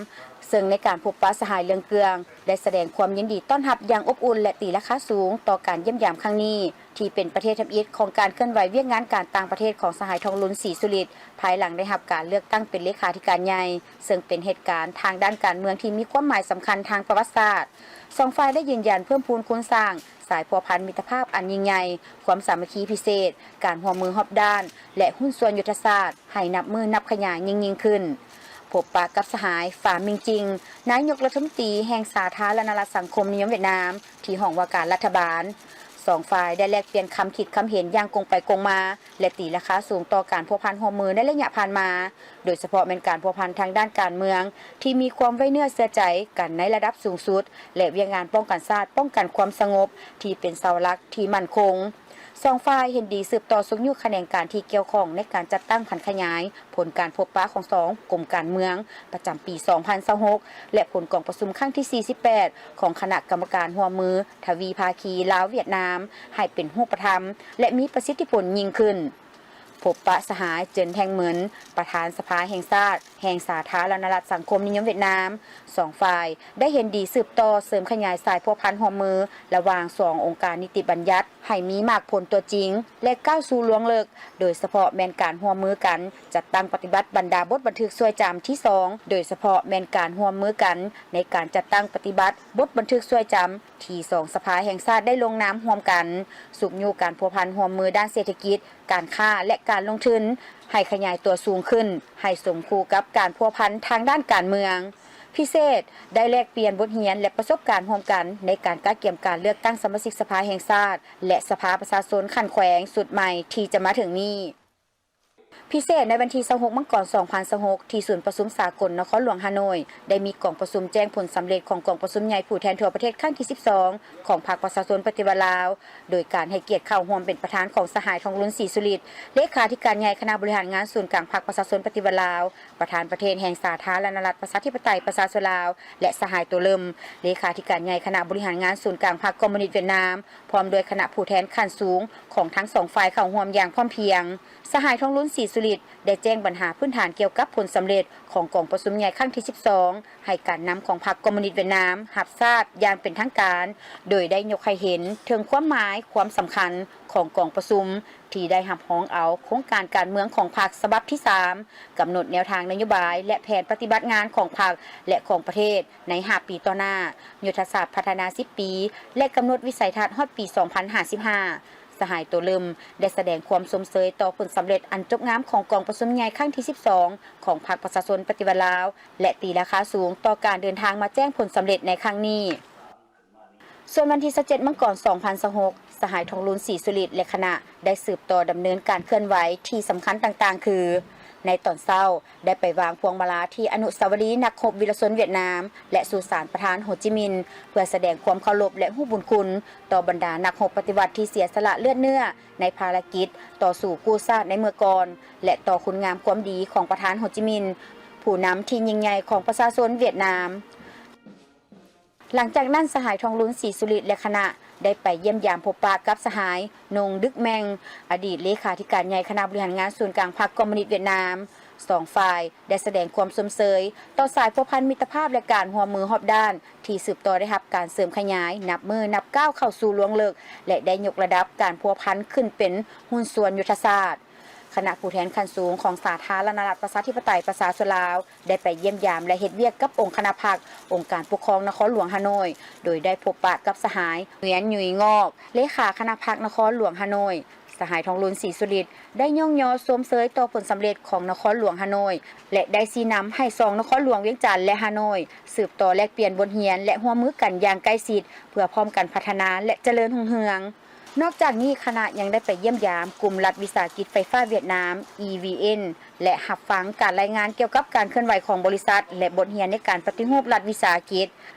ເຊິ່ງໃນການພົບປະ ສະຫາຍ ເລື່ອງເກືອງ ໄດ້ສະແດງຄວາມຍິນດີຕ້ອນຮັບຢ່າງອົບອຸ່ນ ແລະ ຕີລາຄາສູງຕໍ່ການຢ້ຽມຢາມຄັ້ງນີ້ ທີ່ເປັນປະເທດທຳອິດຂອງການເຄື່ອນໄຫວວຽກງານການຕ່າງປະເທດຂອງສະຫາຍ ທອງລຸນ ສີສຸລິດ ພາຍຫຼັງໄດ້ຮັບການເລືອກຕັ້ງເປັນເລຂາທິການໃຫຍ່, ເຊິ່ງເປັນເຫດການທາງດ້ານການເມືອງທີ່ມີຄວາມໝາຍສຳຄັນທາງປະຫວັດສາດ. ສອງຝ່າຍໄດ້ຢືນຢັນເພີ່ມພູນຄູນສ້າງສາຍພົວພັນມິດຕະພາບອັນຍິ່ງໃຫຍ່, ຄວາມສາມັກຄີພິເສດ, ການຮ່ວມມືຮອບດ້ານ ແລະ ຫຸ້ນສ່ວນຍຸດທະສາດໃຫ້ນັບມື້ນັບຂະຫຍາຍຍິ່ງໆຂຶ້ນ. ພົບປະກັບສະຫາຍ ຟາ ມິງຈິງ ນາຍົກລັດຖະມົນຕີແຫ່ງສາທາລະນະລັດສັງຄົມນິຍົມຫວຽດນາມ ທີ່ຫ້ອງວ່າການລັດຖະບານ. ສອງຝ່າຍໄດ້ແລກປ່ຽນຄຳຄິດຄຳເຫັນຢ່າງກົງໄປກົງມາ ແລະ ຕີລາຄາສູງຕໍ່ການພົວພັນຮ່ວມມືໃນໄລຍະຜ່ານມາ, ໂດຍສະເພາະແມ່ນການພົວພັນທາງດ້ານການເມືອງ ທີ່ມີຄວາມໄວ້ເນື້ອເຊື່ອໃຈກັນໃນລະດັບສູງສຸດ ແລະ ວຽກງານປ້ອງກັນຊາດ, ປ້ອງກັນຄວາມສະຫງົບ ທີ່ເປັນເສົາຫຼັກທີ່ໝັ້ນຄົງ. ສອງຝ່າຍເຫັນດີສືບຕໍ່ຊຸກຍູ້ຂະແໜງການທີ່ກ່ຽວຂ້ອງໃນການຈັດຕັ້ງຜັນຂະຫຍາຍຜົນການພົບປະຂອງສອງກົມການເມືອງປະຈຳປີສອງພັນຊາວຫົກ ແລະ ຜົນກອງປະຊຸມຄັ້ງທີສີ່ສິບແປດຂອງຄະນະກຳມະການຮ່ວມມືທະວີພາຄີລາວ-ຫວຽດນາມ ໃຫ້ເປັນຮູບປະທຳ ແລະ ມີປະສິດທິຜົນຍິ່ງຂຶ້ນ. ພົບປະສະຫາຍ ເຈິນ ແທ່ງເໝິນ ປະທານສະພາແຫ່ງຊາດແຫ່ງສາທາລະນະລັດສັງຄົມນິຍົມຫວຽດນາມ. ສອງຝ່າຍໄດ້ເຫັນດີສືບຕໍ່ເສີມຂະຫຍາຍສາຍພົວພັນຮ່ວມມືລະຫວ່າງສອງອົງການນິຕິບັນຍັດ ໃຫ້ມີໝາກຜົນຕົວຈິງ ແລະ ກ້າວສູ່ລວງເລິກ, ໂດຍສະເພາະແມ່ນການຮ່ວມມືກັນຈັດຕັ້ງປະຕິບັດບັນດາບົດບັນທຶກຊ່ວຍຈຳທີສອງ, ໂດຍສະເພາະແມ່ນການຮ່ວມມືກັນໃນການຈັດຕັ້ງປະຕິບັດບົດບັນທຶກຊ່ວຍຈຳທີ່ສອງສະພາແຫ່ງຊາດໄດ້ລົງນາມຮ່ວມກັນ, ຊຸກຍູ້ການພົວພັນຮ່ວມມືດ້ານເສດຖະກິດ, ການຄ້າ ແລະ ການລົງທຶນ ໃຫ້ຂະຫຍາຍຕົວສູງຂຶ້ນ ໃຫ້ສົມຄູ່ກັບການພົວພັນທາງດ້ານການເມືອງ. ພິເສດ ໄດ້ແລກປ່ຽນບົດຮຽນ ແລະ ປະສົບການຮ່ວມກັນໃນການກະກຽມການເລືອກຕັ້ງສະມາຊິກສະພາແຫ່ງຊາດ ແລະ ສະພາປະຊາຊົນຂັ້ນແຂວງຊຸດໃໝ່ທີ່ຈະມາເຖິງນີ້. ພິເສດໃນວັນທີຊາວຫົກ ມັງກອນ ສອງພັນຊາວຫົກ ທີ່ສູນປະຊຸມສາກົນນະຄອນຫຼວງຮ່າໂນ້ຍ ໄດ້ມີກອງປະຊຸມແຈ້ງຜົນສຳເລັດຂອງກອງປະຊຸມໃຫຍ່ຜູ້ແທນທົ່ວປະເທດຄັ້ງທີສິບສອງ ຂອງພັກປະຊາຊົນປະຕິວັດລາວ ໂດຍການໃຫ້ກຽດເຂົ້າຮ່ວມເປັນປະທານຂອງສະຫາຍ ທອງລຸນ ສີສຸລິດ ເລຂາທິການໃຫຍ່ຄະນະບໍລິຫານງານສູນກາງພັກປະຊາຊົນປະຕິວັດລາວ, ປະທານປະເທດແຫ່ງສາທາລະນະລັດປະຊາທິປະໄຕປະຊາຊົນລາວ ແລະ ສະຫາຍ ໂຕເລິມ ເລຂາທິການໃຫຍ່ຄະນະບໍລິຫານງານສູນກາງພັກຄອມມູນິດຫວຽດນາມ ພ້ອມດ້ວຍຄະນະຜູ້ແທນຂັ້ນສູງຂອງທັງສອງຝ່າຍເຂົ້າຮ່ວມຢ່າງພ້ອມພຽງ. ສະຫາຍ ທອງລຸນ ສີສຸລິດ ໄດ້ແຈ້ງບັນຫາພື້ນຖານກ່ຽວກັບຜົນສຳເລັດຂອງກອງປະຊຸມໃຫຍ່ຄັ້ງທີສິບສອງ ໃຫ້ການນຳຂອງພັກຄອມມູນິດຫວຽດນາມຮັບຊາບຢ່າງເປັນທາງການ, ໂດຍໄດ້ຍົກໃຫ້ເຫັນເຖິງຄວາມໝາຍ, ຄວາມສຳຄັນຂອງກອງປະຊຸມ ທີ່ໄດ້ຮັບຮອງເອົາໂຄງການການເມືອງຂອງພັກສະບັບທີສາມ, ກຳນົດແນວທາງນະໂຍບາຍ ແລະ ແຜນປະຕິບັດງານຂອງພັກ ແລະ ຂອງປະເທດໃນຫ້າປີຕໍ່ໜ້າ, ຍຸດທະສາດພັດທະນາສິບປີ ແລະ ກຳນົດວິໄສທັດຮອດປີສອງພັນຫ້າສິບຫ້າ. ສະຫາຍ ໂຕເລິມ ໄດ້ສະແດງຄວາມຊົມເຊີຍຕໍ່ຜົນສຳເລັດອັນຈົບງາມຂອງກອງປະຊຸມໃຫຍ່ຄັ້ງທີສິບສອງ ຂອງພັກປະຊາຊົນປະຕິວັດລາວ ແລະ ຕີລາຄາສູງຕໍ່ການເດີນທາງມາແຈ້ງຜົນສຳເລັດໃນຄັ້ງນີ້. ສ່ວນວັນທີຊາວເຈັດ ມັງກອນ ສອງພັນຊາວຫົກ ສະຫາຍ ທອງລຸນ ສີສຸລິດ ແລະ ຄະນະ ໄດ້ສືບຕໍ່ດຳເນີນການເຄື່ອນໄຫວທີ່ສຳຄັນຕ່າງໆ ຄື ໃນຕອນເຊົ້າ ໄດ້ໄປວາງພວງມາລາທີ່ອະນຸສາວະລີນັກຮົບວິລະຊົນຫວຽດນາມ ແລະ ສຸສານປະທານໂຮຈິມິນ ເພື່ອສະແດງຄວາມເຄົາລົບ ແລະ ຮູ້ບຸນຄຸນຕໍ່ບັນດານັກຮົບປະຕິວັດທີ່ເສຍສະຫຼະເລືອດເນື້ອໃນພາລະກິດຕໍ່ສູ້ກູ້ຊາດໃນເມື່ອກ່ອນ ແລະ ຕໍ່ຄຸນງາມຄວາມດີຂອງປະທານໂຮຈິມິນ ຜູ້ນຳທີ່ຍິ່ງໃຫຍ່ຂອງປະຊາຊົນຫວຽດນາມ. ຫຼັງຈາກນັ້ນ ສະຫາຍ ທອງລຸນ ສີສຸລິດ ແລະ ຄະນະ ໄດ້ໄປຢ້ຽມຢາມພົບປະກັບສະຫາຍ ນົງ ດຶກແມັງ ອະດີດເລຂາທິການໃຫຍ່ຄະນະບໍລິຫານງານສູນກາງພັກຄອມມູນິດຫວຽດນາມ. ສອງຝ່າຍໄດ້ສະແດງຄວາມຊົມເຊີຍຕໍ່ສາຍພົວພັນມິດຕະພາບ ແລະ ການຮ່ວມມືຮອບດ້ານ ທີ່ສືບຕໍ່ໄດ້ຮັບການເສີມຂະຫຍາຍ ນັບມື້ນັບກ້າວເຂົ້າສູ່ລວງເລິກ ແລະ ໄດ້ຍົກລະດັບການພົວພັນຂຶ້ນເປັນຫຸ້ນສ່ວນຍຸດທະສາດ. ຄະນະຜູ້ແທນຂັ້ນສູງຂອງສາທາລະນະລັດປະຊາທິປະໄຕປະຊາຊົນລາວ ໄດ້ໄປຢ້ຽມຢາມ ແລະ ເຮັດວຽກກັບອົງຄະນະພັກ, ອົງການປົກຄອງນະຄອນຫຼວງຮ່າໂນ້ຍ ໂດຍໄດ້ພົບປະກັບສະຫາຍ ຫວຽນ ຫຍຸຍງອກ ເລຂາຄະນະພັກນະຄອນຫຼວງຮ່າໂນ້ຍ. ສະຫາຍ ທອງລຸນ ສີສຸລິດ ໄດ້ຍ້ອງຍໍຊົມເຊີຍຕໍ່ຜົນສຳເລັດຂອງນະຄອນຫຼວງຮ່າໂນ້ຍ ແລະ ໄດ້ຊີ້ນຳໃຫ້ສອງນະຄອນຫຼວງວຽງຈັນ ແລະ ຮ່າໂນ້ຍ ສືບຕໍ່ແລກປ່ຽນບົດຮຽນ ແລະ ຮ່ວມມືກັນຢ່າງໃກ້ຊິດ ເພື່ອພ້ອມກັນພັດທະນາ ແລະ ຈະເລີນຮຸ່ງເຮືອງ. ນອກຈາກນີ້ ຄະນະຍັງໄດ້ໄປຢ້ຽມຢາມກຸ່ມລັດວິສາຫະກິດໄຟຟ້າຫວຽດນາມ EVN ແລະ ຮັບຟັງການລາຍງານກ່ຽວກັບການເຄື່ອນໄຫວຂອງບໍລິສັດ ແລະ ບົດຮຽນໃນການປະຕິຮູບລັດວິສາຫະກິດ.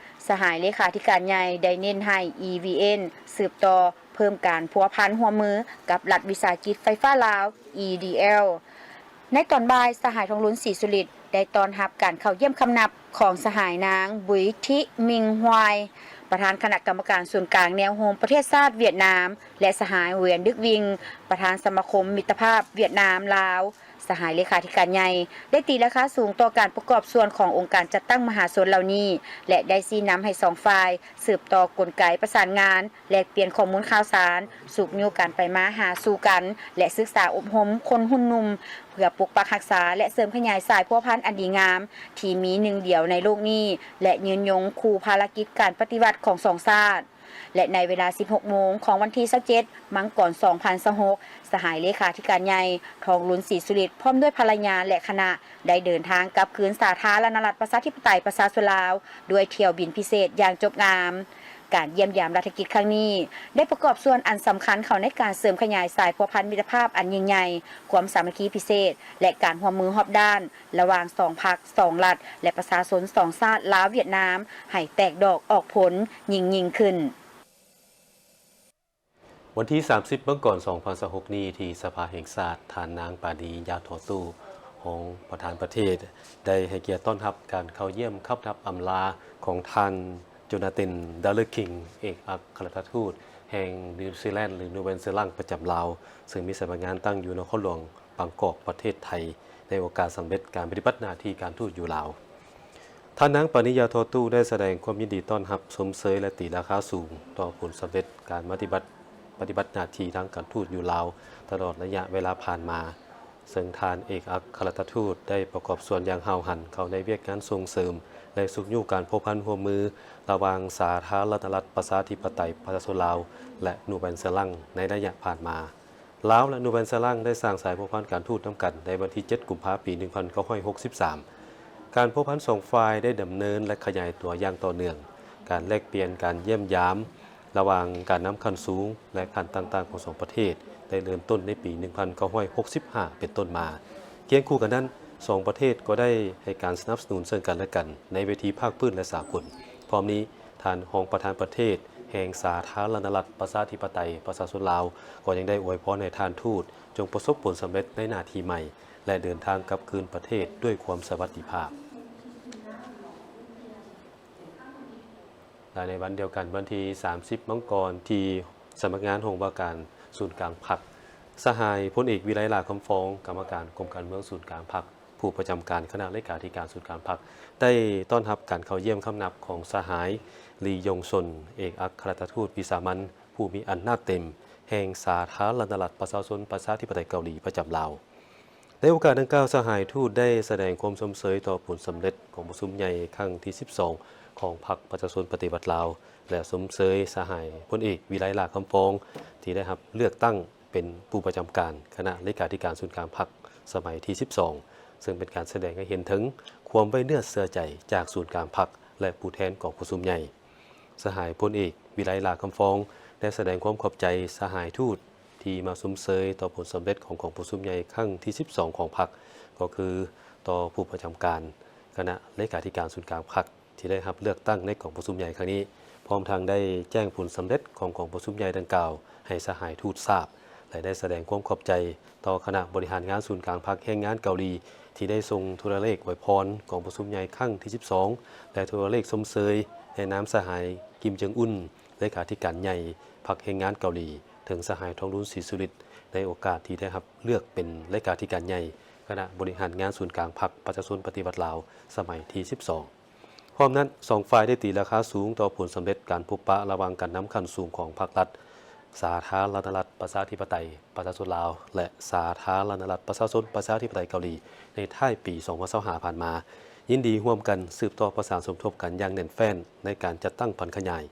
ສະຫາຍເລຂາທິການໃຫຍ່ໄດ້ເນັ້ນໃຫ້ EVN ສືບຕໍ່ເພີ່ມການພົວພັນຮ່ວມມືກັບລັດວິສາຫະກິດໄຟຟ້າລາວ EDL. ໃນຕອນບ່າຍ, ສະຫາຍ ທອງລຸນ ສີສຸລິດ ໄດ້ຕ້ອນຮັບການເຂົ້າຢ້ຽມຄຳນັບຂອງສະຫາຍນາງ ບຸຍ ທິມິງ ຮວາຍ ປະທານຄະນະກຳມະການສູນກາງແນວໂຮມປະເທດຊາດຫວຽດນາມ ແລະ ສະຫາຍ ຫວຽນ ດຶກວິງ ປະທານສະມາຄົມມິດຕະພາບຫວຽດນາມ-ລາວ. ສະຫາຍເລຂາທິການໃຫຍ່ ໄດ້ຕີລາຄາສູງຕໍ່ການປະກອບສ່ວນຂອງອົງການຈັດຕັ້ງມະຫາຊົນເຫຼົ່ານີ້ ແລະ ໄດ້ຊີ້ນຳໃຫ້ສອງຝ່າຍສືບຕໍ່ກົນໄກປະສານງານ, ແລກປ່ຽນຂໍ້ມູນຂ່າວສານ, ຊຸກຍູ້ການໄປມາຫາສູ່ກັນ ແລະ ສຶກສາອົບຮົມຄົນຮຸ່ນໜຸ່ມ ເພື່ອປົກປັກຮັກສາ ແລະ ເສີມຂະຫຍາຍສາຍພົວພັນອັນດີງາມ ທີ່ມີໜຶ່ງດຽວໃນໂລກນີ້ ແລະ ຍືນຍົງຄູ່ພາລະກິດການປະຕິວັດຂອງສອງຊາດ. ແລະ ໃນເວລາສິບຫົກໂມງຂອງວັນທີຊາວເຈັດ ມັງກອນ ສອງພັນຊາວຫົກ ສະຫາຍເລຂາທິການໃຫຍ່ ທອງລຸນ ສີສຸລິດ ພ້ອມດ້ວຍພັນລະຍາ ແລະ ຄະນະ ໄດ້ເດີນທາງກັບຄືນສາທາລະນະລັດປະຊາທິປະໄຕປະຊາຊົນລາວ ດ້ວຍຖ້ຽວບິນພິເສດຢ່າງຈົບງາມ. ການຢ້ຽມຢາມລັດຖະກິດຄັ້ງນີ້ ໄດ້ປະກອບສ່ວນອັນສຳຄັນເຂົ້າໃນການເສີມຂະຫຍາຍສາຍພົວພັນມິດຕະພາບອັນຍິ່ງໃຫຍ່, ຄວາມສາມັກຄີພິເສດ ແລະ ການຮ່ວມມືຮອບດ້ານ ລະຫວ່າງສອງພັກ, ສອງລັດ ແລະ ປະຊາຊົນສອງຊາດລາວ-ຫວຽດນາມ ໃຫ້ແຕກດອກອອກຜົນຍິ່ງໆຂຶ້ນ. ວັນທີສາມສິບ ມັງກອນ ສອງພັນຊາວຫົກນີ້ ທີ່ສະພາແຫ່ງຊາດ, ທ່ານນາງ ປານີ ຢາທໍ່ຕູ້ ຮອງປະທານປະເທດ ໄດ້ໃຫ້ກຽດຕ້ອນຮັບການເຂົ້າຢ້ຽມເຄົານັບອຳລາຂອງທ່ານ ໂຈນາເຕັນ ດາເລີຄິງ ເອກອັກຄະລັດຖະທູດແຫ່ງນິວຊີແລນ ຫຼື ນູແວນເຊີລັງ ປະຈຳລາວ, ເຊິ່ງມີສຳນັກງານຕັ້ງຢູ່ນະຄອນຫຼວງບາງກອກ ປະເທດໄທ, ໃນໂອກາດສຳເລັດການປະຕິບັດໜ້າທີ່ການທູດຢູ່ລາວ. ທ່ານນາງ ປານີ ຢາທໍ່ຕູ້ ໄດ້ສະແດງຄວາມຍິນດີຕ້ອນຮັບ, ຊົມເຊີຍ ແລະ ຕີລາຄາສູງຕໍ່ຜົນສຳເລັດການປະຕິບັດ, ປະຕິບັດໜ້າທີ່ທາງການທູດຢູ່ລາວ ຕະຫຼອດໄລຍະເວລາຜ່ານມາ, ເຊິ່ງທ່ານເອກອັກຄະລັດຖະທູດໄດ້ປະກອບສ່ວນຢ່າງຫ້າວຫັນເຂົ້າໃນວຽກງານສົ່ງເສີມ ແລະ ຊຸກຍູ້ການພົວພັນຮ່ວມມືລະຫວ່າງສາທາລະນະລັດປະຊາທິປະໄຕປະຊາຊົນລາວ ແລະ ນູແວນເຊີລັງ ໃນໄລຍະຜ່ານມາ. ລາວ ແລະ ນູແວນເຊີລັງ ໄດ້ສ້າງສາຍພົວພັນການທູດນຳກັນໃນວັນທີເຈັດ ກຸມພາ ປີໜຶ່ງພັນເກົ້າຮ້ອຍຫົກສິບສາມ. ການພົວພັນສອງຝ່າຍໄດ້ດຳເນີນ ແລະ ຂະຫຍາຍຕົວຢ່າງຕໍ່ເນື່ອງ. ການແລກປ່ຽນ, ການຢ້ຽມຢາມ ລະຫວ່າງການນຳຂັ້ນສູງ ແລະ ຂັ້ນຕ່າງໆຂອງສອງປະເທດ ໄດ້ເລີ່ມຕົ້ນໃນປີໜຶ່ງພັນເກົ້າຮ້ອຍຫົກສິບຫ້າເປັນຕົ້ນມາ. ຄຽງຄູ່ກັນນັ້ນ, ສອງປະເທດກໍໄດ້ໃຫ້ການສະໜັບສະໜູນເຊິ່ງກັນແລະກັນໃນເວທີພາກພື້ນ ແລະ ສາກົນ. ພ້ອມນີ້, ທ່ານຮອງປະທານປະເທດແຫ່ງສາທາລະນະລັດປະຊາທິປະໄຕປະຊາຊົນລາວ ກໍຍັງໄດ້ອວຍພອນໃຫ້ທ່ານທູດຈົ່ງປະສົບຜົນສຳເລັດໃນໜ້າທີ່ໃໝ່ ແລະ ເດີນທາງກັບຄືນປະເທດດ້ວຍຄວາມສະຫວັດດີພາບ. ແລະ ໃນວັນດຽວກັນ, ວັນທີສາມສິບ ມັງກອນ, ທີ່ສຳນັກງານຫ້ອງວ່າການສູນກາງພັກ, ສະຫາຍພົນເອກ ວິໄລ ຫຼ້າຄຳຟອງ, ກຳມະການກົມການເມືອງສູນກາງພັກ, ຜູ້ປະຈຳການຄະນະເລຂາທິການສູນກາງພັກ ໄດ້ຕ້ອນຮັບການເຂົ້າຢ້ຽມຄຳນັບຂອງສະຫາຍ ລີ ຢົງຊົນ ເອກອັກຄະລັດຖະທູດວິສາມັນ ຜູ້ມີອຳນາດເຕັມ ແຫ່ງສາທາລະນະລັດປະຊາຊົນປະຊາທິປະໄຕເກົາຫຼີປະຈຳລາວ. ໃນໂອກາດດັ່ງກ່າວ, ສະຫາຍທູດໄດ້ສະແດງຄວາມຊົມເຊີຍຕໍ່ຜົນສຳເລັດກອງປະຊຸມໃຫຍ່ຄັ້ງທີສິບສອງ ຂອງພັກປະຊາຊົນປະຕິວັດລາວ ແລະ ຊົມເຊີຍສະຫາຍພົນເອກ ວິໄລ ຫຼ້າຄຳຟອງ ທີ່ໄດ້ຮັບເລືອກຕັ້ງເປັນຜູ້ປະຈຳການຄະນະເລຂາທິການສູນກາງພັກສະໄໝທີສິບສອງ ເຊິ່ງເປັນການສະແດງໃຫ້ເຫັນເຖິງຄວາມໄວ້ເນື້ອເຊື່ອໃຈຈາກສູນກາງພັກ ແລະ ຜູ້ແທນກອງປະຊຸມໃຫຍ່. ສະຫາຍພົນເອກ ວິໄລ ຫຼ້າຄຳຟອງ ໄດ້ສະແດງຄວາມຂອບໃຈສະຫາຍທູດ ທີ່ມາຊົມເຊີຍຕໍ່ຜົນສຳເລັດຂອງກອງປະຊຸມໃຫຍ່ຄັ້ງທີສິບສອງຂອງພັກ, ກໍຄືຕໍ່ຜູ້ປະຈຳການຄະນະເລຂາທິການສູນກາງພັກ ທີ່ໄດ້ຮັບເລືອກຕັ້ງໃນກອງປະຊຸມໃຫຍ່ຄັ້ງນີ້, ພ້ອມທັງໄດ້ແຈ້ງຜົນສຳເລັດຂອງກອງປະຊຸມໃຫຍ່ດັ່ງກ່າວໃຫ້ສະຫາຍທູດຊາບ ແລະ ໄດ້ສະແດງຄວາມຂອບໃຈຕໍ່ຄະນະບໍລິຫານງານສູນກາງພັກແຮງງານເກົາຫຼີ ທີ່ໄດ້ສົ່ງໂທລະເລກອວຍພອນກອງປະຊຸມໃຫຍ່ຄັ້ງທີສິບສອງ ແລະ ໂທລະເລກຊົມເຊີຍໃນນາມສະຫາຍ ກິມ ເຈິງອຸນ ເລຂາທິການໃຫຍ່ພັກແຮງງານເກົາຫຼີ ເຖິງສະຫາຍ ທອງລຸນ ສີສຸລິດ ໃນໂອກາດທີ່ໄດ້ຮັບເລືອກເປັນເລຂາທິການໃຫຍ່ຄະນະບໍລິຫານງານສູນກາງພັກປະຊາຊົນປະຕິວັດລາວສະໄໝທີສິບສອງ. ພ້ອມນັ້ນ, ສອງຝ່າຍໄດ້ຕີລາຄາສູງຕໍ່ຜົນສຳເລັດການພົບປະລະຫວ່າງການນຳຂັ້ນສູງຂອງພັກລັດ ສາທາລະນະລັດປະຊາທິປະໄຕປະຊາຊົນລາວ ແລະ ສາທາລະນະລັດປະຊາຊົນປະຊາທິປະໄຕເກົາຫຼີ ໃນທ້າຍປີສອງພັນຊາວຫ້າຜ່ານມາ, ຍິນດີຮ່ວມກັນສືບຕໍ່ປະສານສົມທົບກັນຢ່າງແໜ້ນແຟ້ນໃນການຈັດຕັ້ງຜັນຂະຫຍາຍ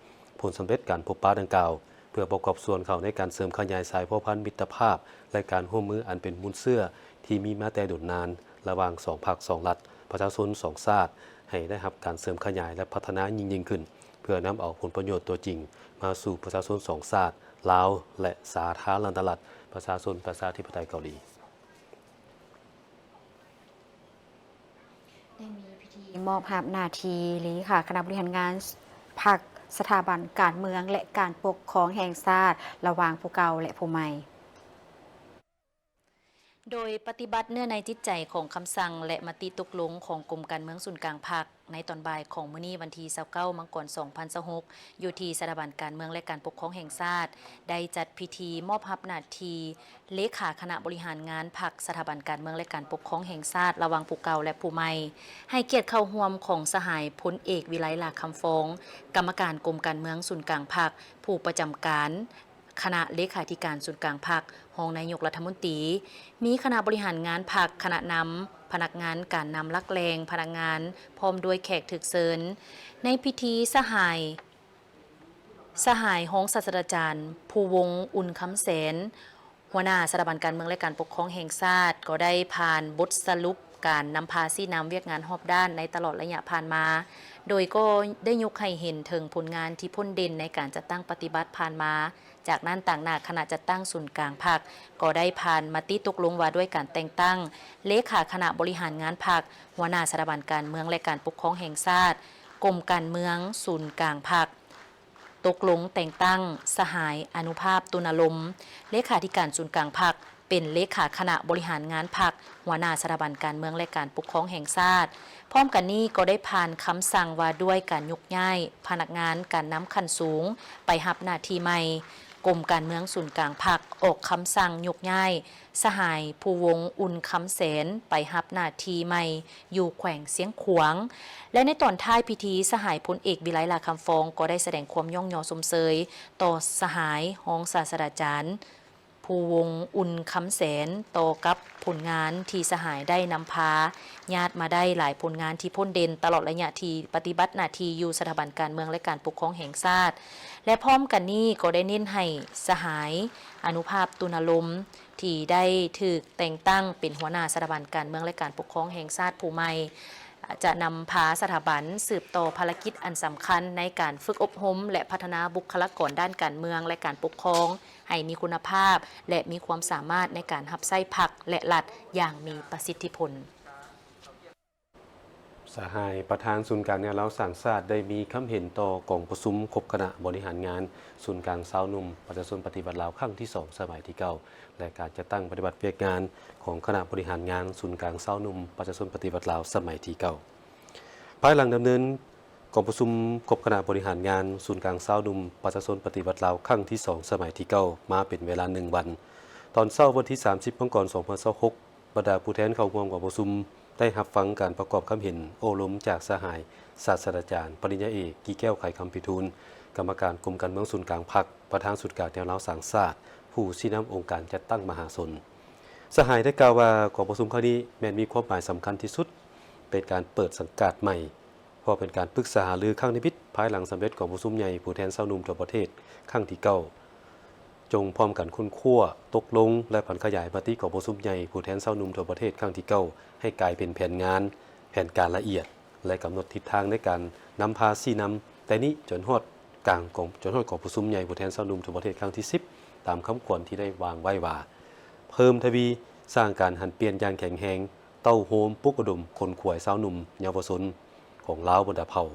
ຜົນສຳເລັດການພົບປະດັ່ງກ່າວ ເພື່ອປະກອບສ່ວນເຂົ້າໃນການເສີມຂະຫຍາຍສາຍພົວພັນມິດຕະພາບ ແລະ ການຮ່ວມມືອັນເປັນມູນເຊື້ອທີ່ມີມາແຕ່ດົນນານ ລະຫວ່າງສອງພັກສອງລັດ, ປະຊາຊົນສອງຊາດ ໃຫ້ໄດ້ຮັບການເສີມຂະຫຍາຍ ແລະ ພັດທະນາຍິ່ງໆຂຶ້ນ, ເພື່ອນຳເອົາຜົນປະໂຫຍດຕົວຈິງມາສູ່ປະຊາຊົນສອງຊາດ, ລາວ ແລະ ສາທາລະນະລັດປະຊາຊົນປະຊາທິປະໄຕເກົາຫຼີ. ໄດ້ມີພິທີມອບຮັບໜ້າທີ່ເລຂາຄະນະບໍລິຫານງານພັກ, ສະຖາບັນການເມືອງ ແລະ ການປົກຄອງແຫ່ງຊາດ ລະຫວ່າງຜູ້ເກົ່າ ແລະ ຜູ້ໃໝ່. ໂດຍປະຕິບັດເນື້ອໃນຈິດໃຈຂອງຄຳສັ່ງ ແລະ ມະຕິຕົກລົງຂອງກົມການເມືອງສູນກາງພັກ, ໃນຕອນບ່າຍຂອງມື້ນີ້ ວັນທີຊາວເກົ້າ ມັງກອນ ສອງພັນຊາວຫົກ ຢູ່ທີ່ສະຖາບັນການເມືອງ ແລະ ການປົກຄອງແຫ່ງຊາດ ໄດ້ຈັດພິທີມອບຮັບໜ້າທີ່ເລຂາຄະນະບໍລິຫານງານພັກ, ສະຖາບັນການເມືອງ ແລະ ການປົກຄອງແຫ່ງຊາດ ລະຫວ່າງຜູ້ເກົ່າ ແລະ ຜູ້ໃໝ່, ໃຫ້ກຽດເຂົ້າຮ່ວມຂອງສະຫາຍພົນເອກ ວິໄລ ຫຼ້າຄຳຟອງ, ກຳມະການກົມການເມືອງສູນກາງພັກ, ຜູ້ປະຈຳການ ຄະນະເລຂາທິການສູນກາງພັກ, ຮອງນາຍົກລັດຖະມົນຕີ, ມີຄະນະບໍລິຫານງານພັກ, ຄະນະນຳ, ພະນັກງານການນຳຫຼັກແຫຼ່ງ, ພະນັກງານ ພ້ອມດ້ວຍແຂກຖືກເຊີນ. ໃນພິທີ, ສະຫາຍ, ສະຫາຍຮອງສາດສະດາຈານ ພູວົງ ອຸ່ນຄຳແສນ, ຫົວໜ້າສະຖາບັນການເມືອງ ແລະ ການປົກຄອງແຫ່ງຊາດ ກໍໄດ້ຜ່ານບົດສະຫຼຸບການນຳພາຊີ້ນຳວຽກງານຮອບດ້ານໃນຕະຫຼອດໄລຍະຜ່ານມາ, ໂດຍກໍໄດ້ຍົກໃຫ້ເຫັນເຖິງຜົນງານທີ່ພົ້ນເດັ່ນໃນການຈັດຕັ້ງປະຕິບັດຜ່ານມາ. ຈາກນັ້ນ, ຕາງໜ້າຄະນະຈັດຕັ້ງສູນກາງພັກ ກໍໄດ້ຜ່ານມະຕິຕົກລົງວ່າດ້ວຍການແຕ່ງຕັ້ງເລຂາຄະນະບໍລິຫານງານພັກ, ຫົວໜ້າສະຖາບັນການເມືອງ ແລະ ການປົກຄອງແຫ່ງຊາດ, ກົມການເມືອງ, ສູນກາງພັກ. ຕົກລົງແຕ່ງຕັ້ງສະຫາຍ ອະນຸພາບ ຕຸນາລົມ ເລຂາທິການສູນກາງພັກ ເປັນເລຂາຄະນະບໍລິຫານງານພັກ, ຫົວໜ້າສະຖາບັນການເມືອງ ແລະ ການປົກຄອງແຫ່ງຊາດ. ພ້ອມກັນນີ້ກໍໄດ້ຜ່ານຄຳສັ່ງວ່າດ້ວຍການຍົກຍ້າຍພະນັກງານການນຳຂັ້ນສູງໄປຮັບໜ້າທີ່ໃໝ່. ກົມການເມືອງສູນກາງພັກອອກຄຳສັ່ງຍົກຍ້າຍສະຫາຍ ພູວົງ ອຸ່ນຄຳແສນ ໄປຮັບໜ້າທີ່ໃໝ່ ຢູ່ແຂວງຊຽງຂວາງ ແລະ ໃນຕອນທ້າຍພິທີ, ສະຫາຍພົນເອກ ວິໄລ ຫຼ້າຄຳຟອງ ກໍໄດ້ສະແດງຄວາມຍ້ອງຍໍຊົມເຊີຍຕໍ່ສະຫາຍຮອງສາດສະດາຈານ ພູວົງ ອຸ່ນຄຳແສນ ຕໍ່ກັບຜົນງານທີ່ສະຫາຍໄດ້ນຳພາຍາດມາໄດ້ຫຼາຍຜົນງານທີ່ພົ້ນເດັ່ນຕະຫຼອດໄລຍະທີ່ປະຕິບັດໜ້າທີ່ຢູ່ສະຖາບັນການເມືອງ ແລະ ການປົກຄອງແຫ່ງຊາດ ແລະ ພ້ອມກັນນີ້ກໍໄດ້ເນັ້ນໃຫ້ສະຫາຍ ອະນຸພາບ ຕຸນາລົມ ທີ່ໄດ້ຖືກແຕ່ງຕັ້ງເປັນຫົວໜ້າສະຖາບັນການເມືອງ ແລະ ການປົກຄອງແຫ່ງຊາດຜູ້ໃໝ່, ຈະນຳພາສະຖາບັນສືບຕໍ່ພາລະກິດອັນສຳຄັນໃນການຝຶກອົບຮົມ ແລະ ພັດທະນາບຸກຄະລາກອນດ້ານການເມືອງ ແລະ ການປົກຄອງ ໃຫ້ມີຄຸນນະພາບ ແລະ ມີຄວາມສາມາດໃນການຮັບໃຊ້ພັກ ແລະ ລັດຢ່າງມີປະສິດທິຜົນ. ສະຫາຍປະທານສູນກາງແນວລາວສ້າງຊາດ ໄດ້ມີຄຳເຫັນຕໍ່ກອງປະຊຸມຄົບຄະນະບໍລິຫານງານສູນກາງຊາວໜຸ່ມປະຊາຊົນປະຕິວັດລາວ ຄັ້ງທີສອງ ສະໄໝທີເກົ້າ ແລະ ການຈັດຕັ້ງປະຕິບັດວຽກງານຂອງຄະນະບໍລິຫານງານສູນກາງຊາວໜຸ່ມປະຊາຊົນປະຕິວັດລາວ ສະໄໝທີເກົ້າ. ພາຍຫຼັງດຳເນີນກອງປະຊຸມຄົບຄະນະບໍລິຫານງານສູນກາງຊາວໜຸ່ມປະຊາຊົນປະຕິວັດລາວ ຄັ້ງທີສອງ ສະໄໝທີເກົ້າ ມາເປັນເວລາໜຶ່ງວັນ, ຕອນເຊົ້າວັນທີສາມສິບ ມັງກອນ ສອງພັນຊາວຫົກ ບັນດາຜູ້ແທນເຂົ້າຮ່ວມກອງປະຊຸມ ໄດ້ຮັບຟັງການປະກອບຄຳເຫັນໂອ້ລົມຈາກສະຫາຍສາດສະດາຈານ ປະລິນຍາເອກ ກິແກ້ວ ໄຂຄຳພິທູນ ກຳມະການກົມການເມືອງສູນກາງພັກ, ປະທານສູນກາງແນວລາວສ້າງຊາດ, ຜູ້ຊີ້ນຳອົງການຈັດຕັ້ງມະຫາຊົນ. ສະຫາຍໄດ້ກ່າວວ່າ ກອງປະຊຸມຄັ້ງນີ້ແມ່ນມີຄວາມໝາຍສຳຄັນທີ່ສຸດ, ເປັນການເປີດສັງກາດໃໝ່, ເພາະເປັນການປຶກສາຫາລືຄັ້ງນິມິດ ພາຍຫຼັງສຳເລັດກອງປະຊຸມໃຫຍ່ຜູ້ແທນຊາວໜຸ່ມທົ່ວປະເທດຄັ້ງທີເກົ້າ. ຈົ່ງພ້ອມກັນຄົ້ນຄວ້າ, ຕົກລົງ ແລະ ຜັນຂະຫຍາຍມະຕິກອງປະຊຸມໃຫຍ່ຜູ້ແທນຊາວໜຸ່ມທົ່ວປະເທດຄັ້ງທີເກົ້າ ໃຫ້ກາຍເປັນແຜນງານ, ແຜນການລະອຽດ ແລະ ກຳນົດທິດທາງໃນການນຳພາຊີ້ນຳ ແຕ່ນີ້ຈົນຮອດກາງກອງ, ຈົນຮອດກອງປະຊຸມໃຫຍ່ຜູ້ແທນຊາວໜຸ່ມທົ່ວປະເທດຄັ້ງທີສິບ ຕາມຄຳຂວັນທີ່ໄດ້ວາງໄວ້ວ່າ ເພີ່ມທະວີສ້າງການຫັນປ່ຽນຢ່າງແຂງແຮງ, ເຕົ້າໂຮມ, ປຸກລະດົມ, ຂົນຂວາຍຊາວໜຸ່ມເຍົາວະຊົນ ຂອງລາວບັນດາເຜົ່າ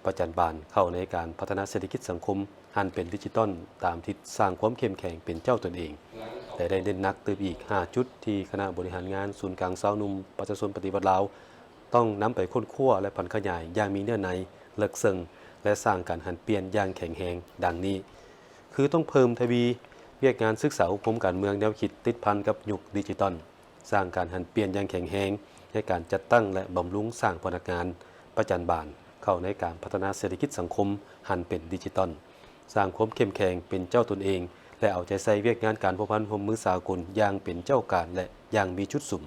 ປະຈັນບານ ເຂົ້າໃນການພັດທະນາເສດຖະກິດສັງຄົມ ຫັນເປັນດິຈິຕອນ ຕາມທິດສ້າງຄວາມເຂັ້ມແຂງເປັນເຈົ້າຕົນເອງ ແລະ ໄດ້ເນັ້ນໜັກຕື່ມອີກຫ້າຈຸດ ທີ່ຄະນະບໍລິຫານງານສູນກາງຊາວໜຸ່ມປະຊາຊົນປະຕິວັດລາວ ຕ້ອງນຳໄປຄົ້ນຄວ້າ ແລະ ຜັນຂະຫຍາຍຢ່າງມີເນື້ອໃນ, ເລິກເຊິ່ງ ແລະ ສ້າງການຫັນປ່ຽນຢ່າງແຂງແຮງ ດັ່ງນີ້ ຄືຕ້ອງເພີ່ມທະວີວຽກງານສຶກສາອົບຮົມການເມືອງແນວຄິດຕິດພັນກັບຍຸກດິຈິຕອນ, ສ້າງການຫັນປ່ຽນຢ່າງແຂງແຮງໃນການຈັດຕັ້ງ ແລະ ບຳລຸງສ້າງພະນັກງານປະຈັນບານ ເຂົ້າໃນການພັດທະນາເສດຖະກິດສັງຄົມຫັນເປັນດິຈິຕອນ, ສ້າງຄວາມເຂັ້ມແຂງເປັນເຈົ້າຕົນເອງ ແລະ ເອົາໃຈໃສ່ວຽກງານການພົວພັນຮ່ວມມືສາກົນຢ່າງເປັນເຈົ້າການ ແລະ ຢ່າງມີຈຸດສຸມ.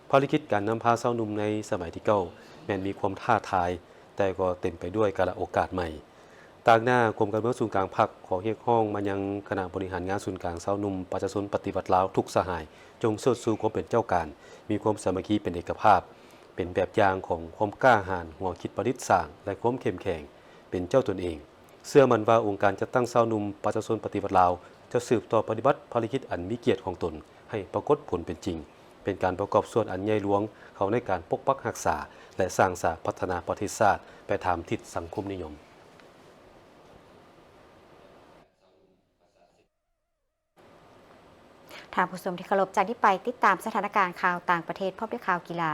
ພາລະກິດການນຳພາຊາວໜຸ່ມໃນສະໄໝທີເກົ້າ ແມ່ນມີຄວາມທ້າທາຍ, ແຕ່ກໍເຕັມໄປດ້ວຍກາລະໂອກາດໃໝ່. ຕາງໜ້າກົມການເມືອງສູນກາງພັກ ຂໍຮຽກຮ້ອງມາຍັງຄະນະບໍລິຫານງານສູນກາງຊາວໜຸ່ມປະຊາຊົນປະຕິວັດລາວທຸກສະຫາຍ ຈົ່ງເຊີດຊູຄວາມເປັນເຈົ້າການ, ມີຄວາມສາມັກຄີເປັນເອກະພາບ, ເປັນແບບຢ່າງຂອງຄວາມກ້າຫານ, ຫົວຄິດປະດິດສ້າງ ແລະ ຄວາມເຂັ້ມແຂງເປັນເຈົ້າຕົນເອງ. ເຊື່ອໝັ້ນວ່າອົງການຈັດຕັ້ງຊາວໜຸ່ມປະຊາຊົນປະຕິວັດລາວ ຈະສືບຕໍ່ປະຕິບັດພາລະກິດອັນມີກຽດຂອງຕົນໃຫ້ປາກົດຜົນເປັນຈິງ, ເປັນການປະກອບສ່ວນອັນໃຫຍ່ຫຼວງເຂົ້າໃນການປົກປັກຮັກສາ ແລະ ສ້າງສາພັດທະນາປະເທດຊາດໄປຕາມທິດສັງຄົມນິຍົມ. ທ່ານຜູ້ຊົມທີ່ເຄົາລົບ, ຈາກນີ້ໄປຕິດຕາມສະຖານະການຂ່າວຕ່າງປະເທດ ພ້ອມດ້ວຍຂ່າວກິລາ.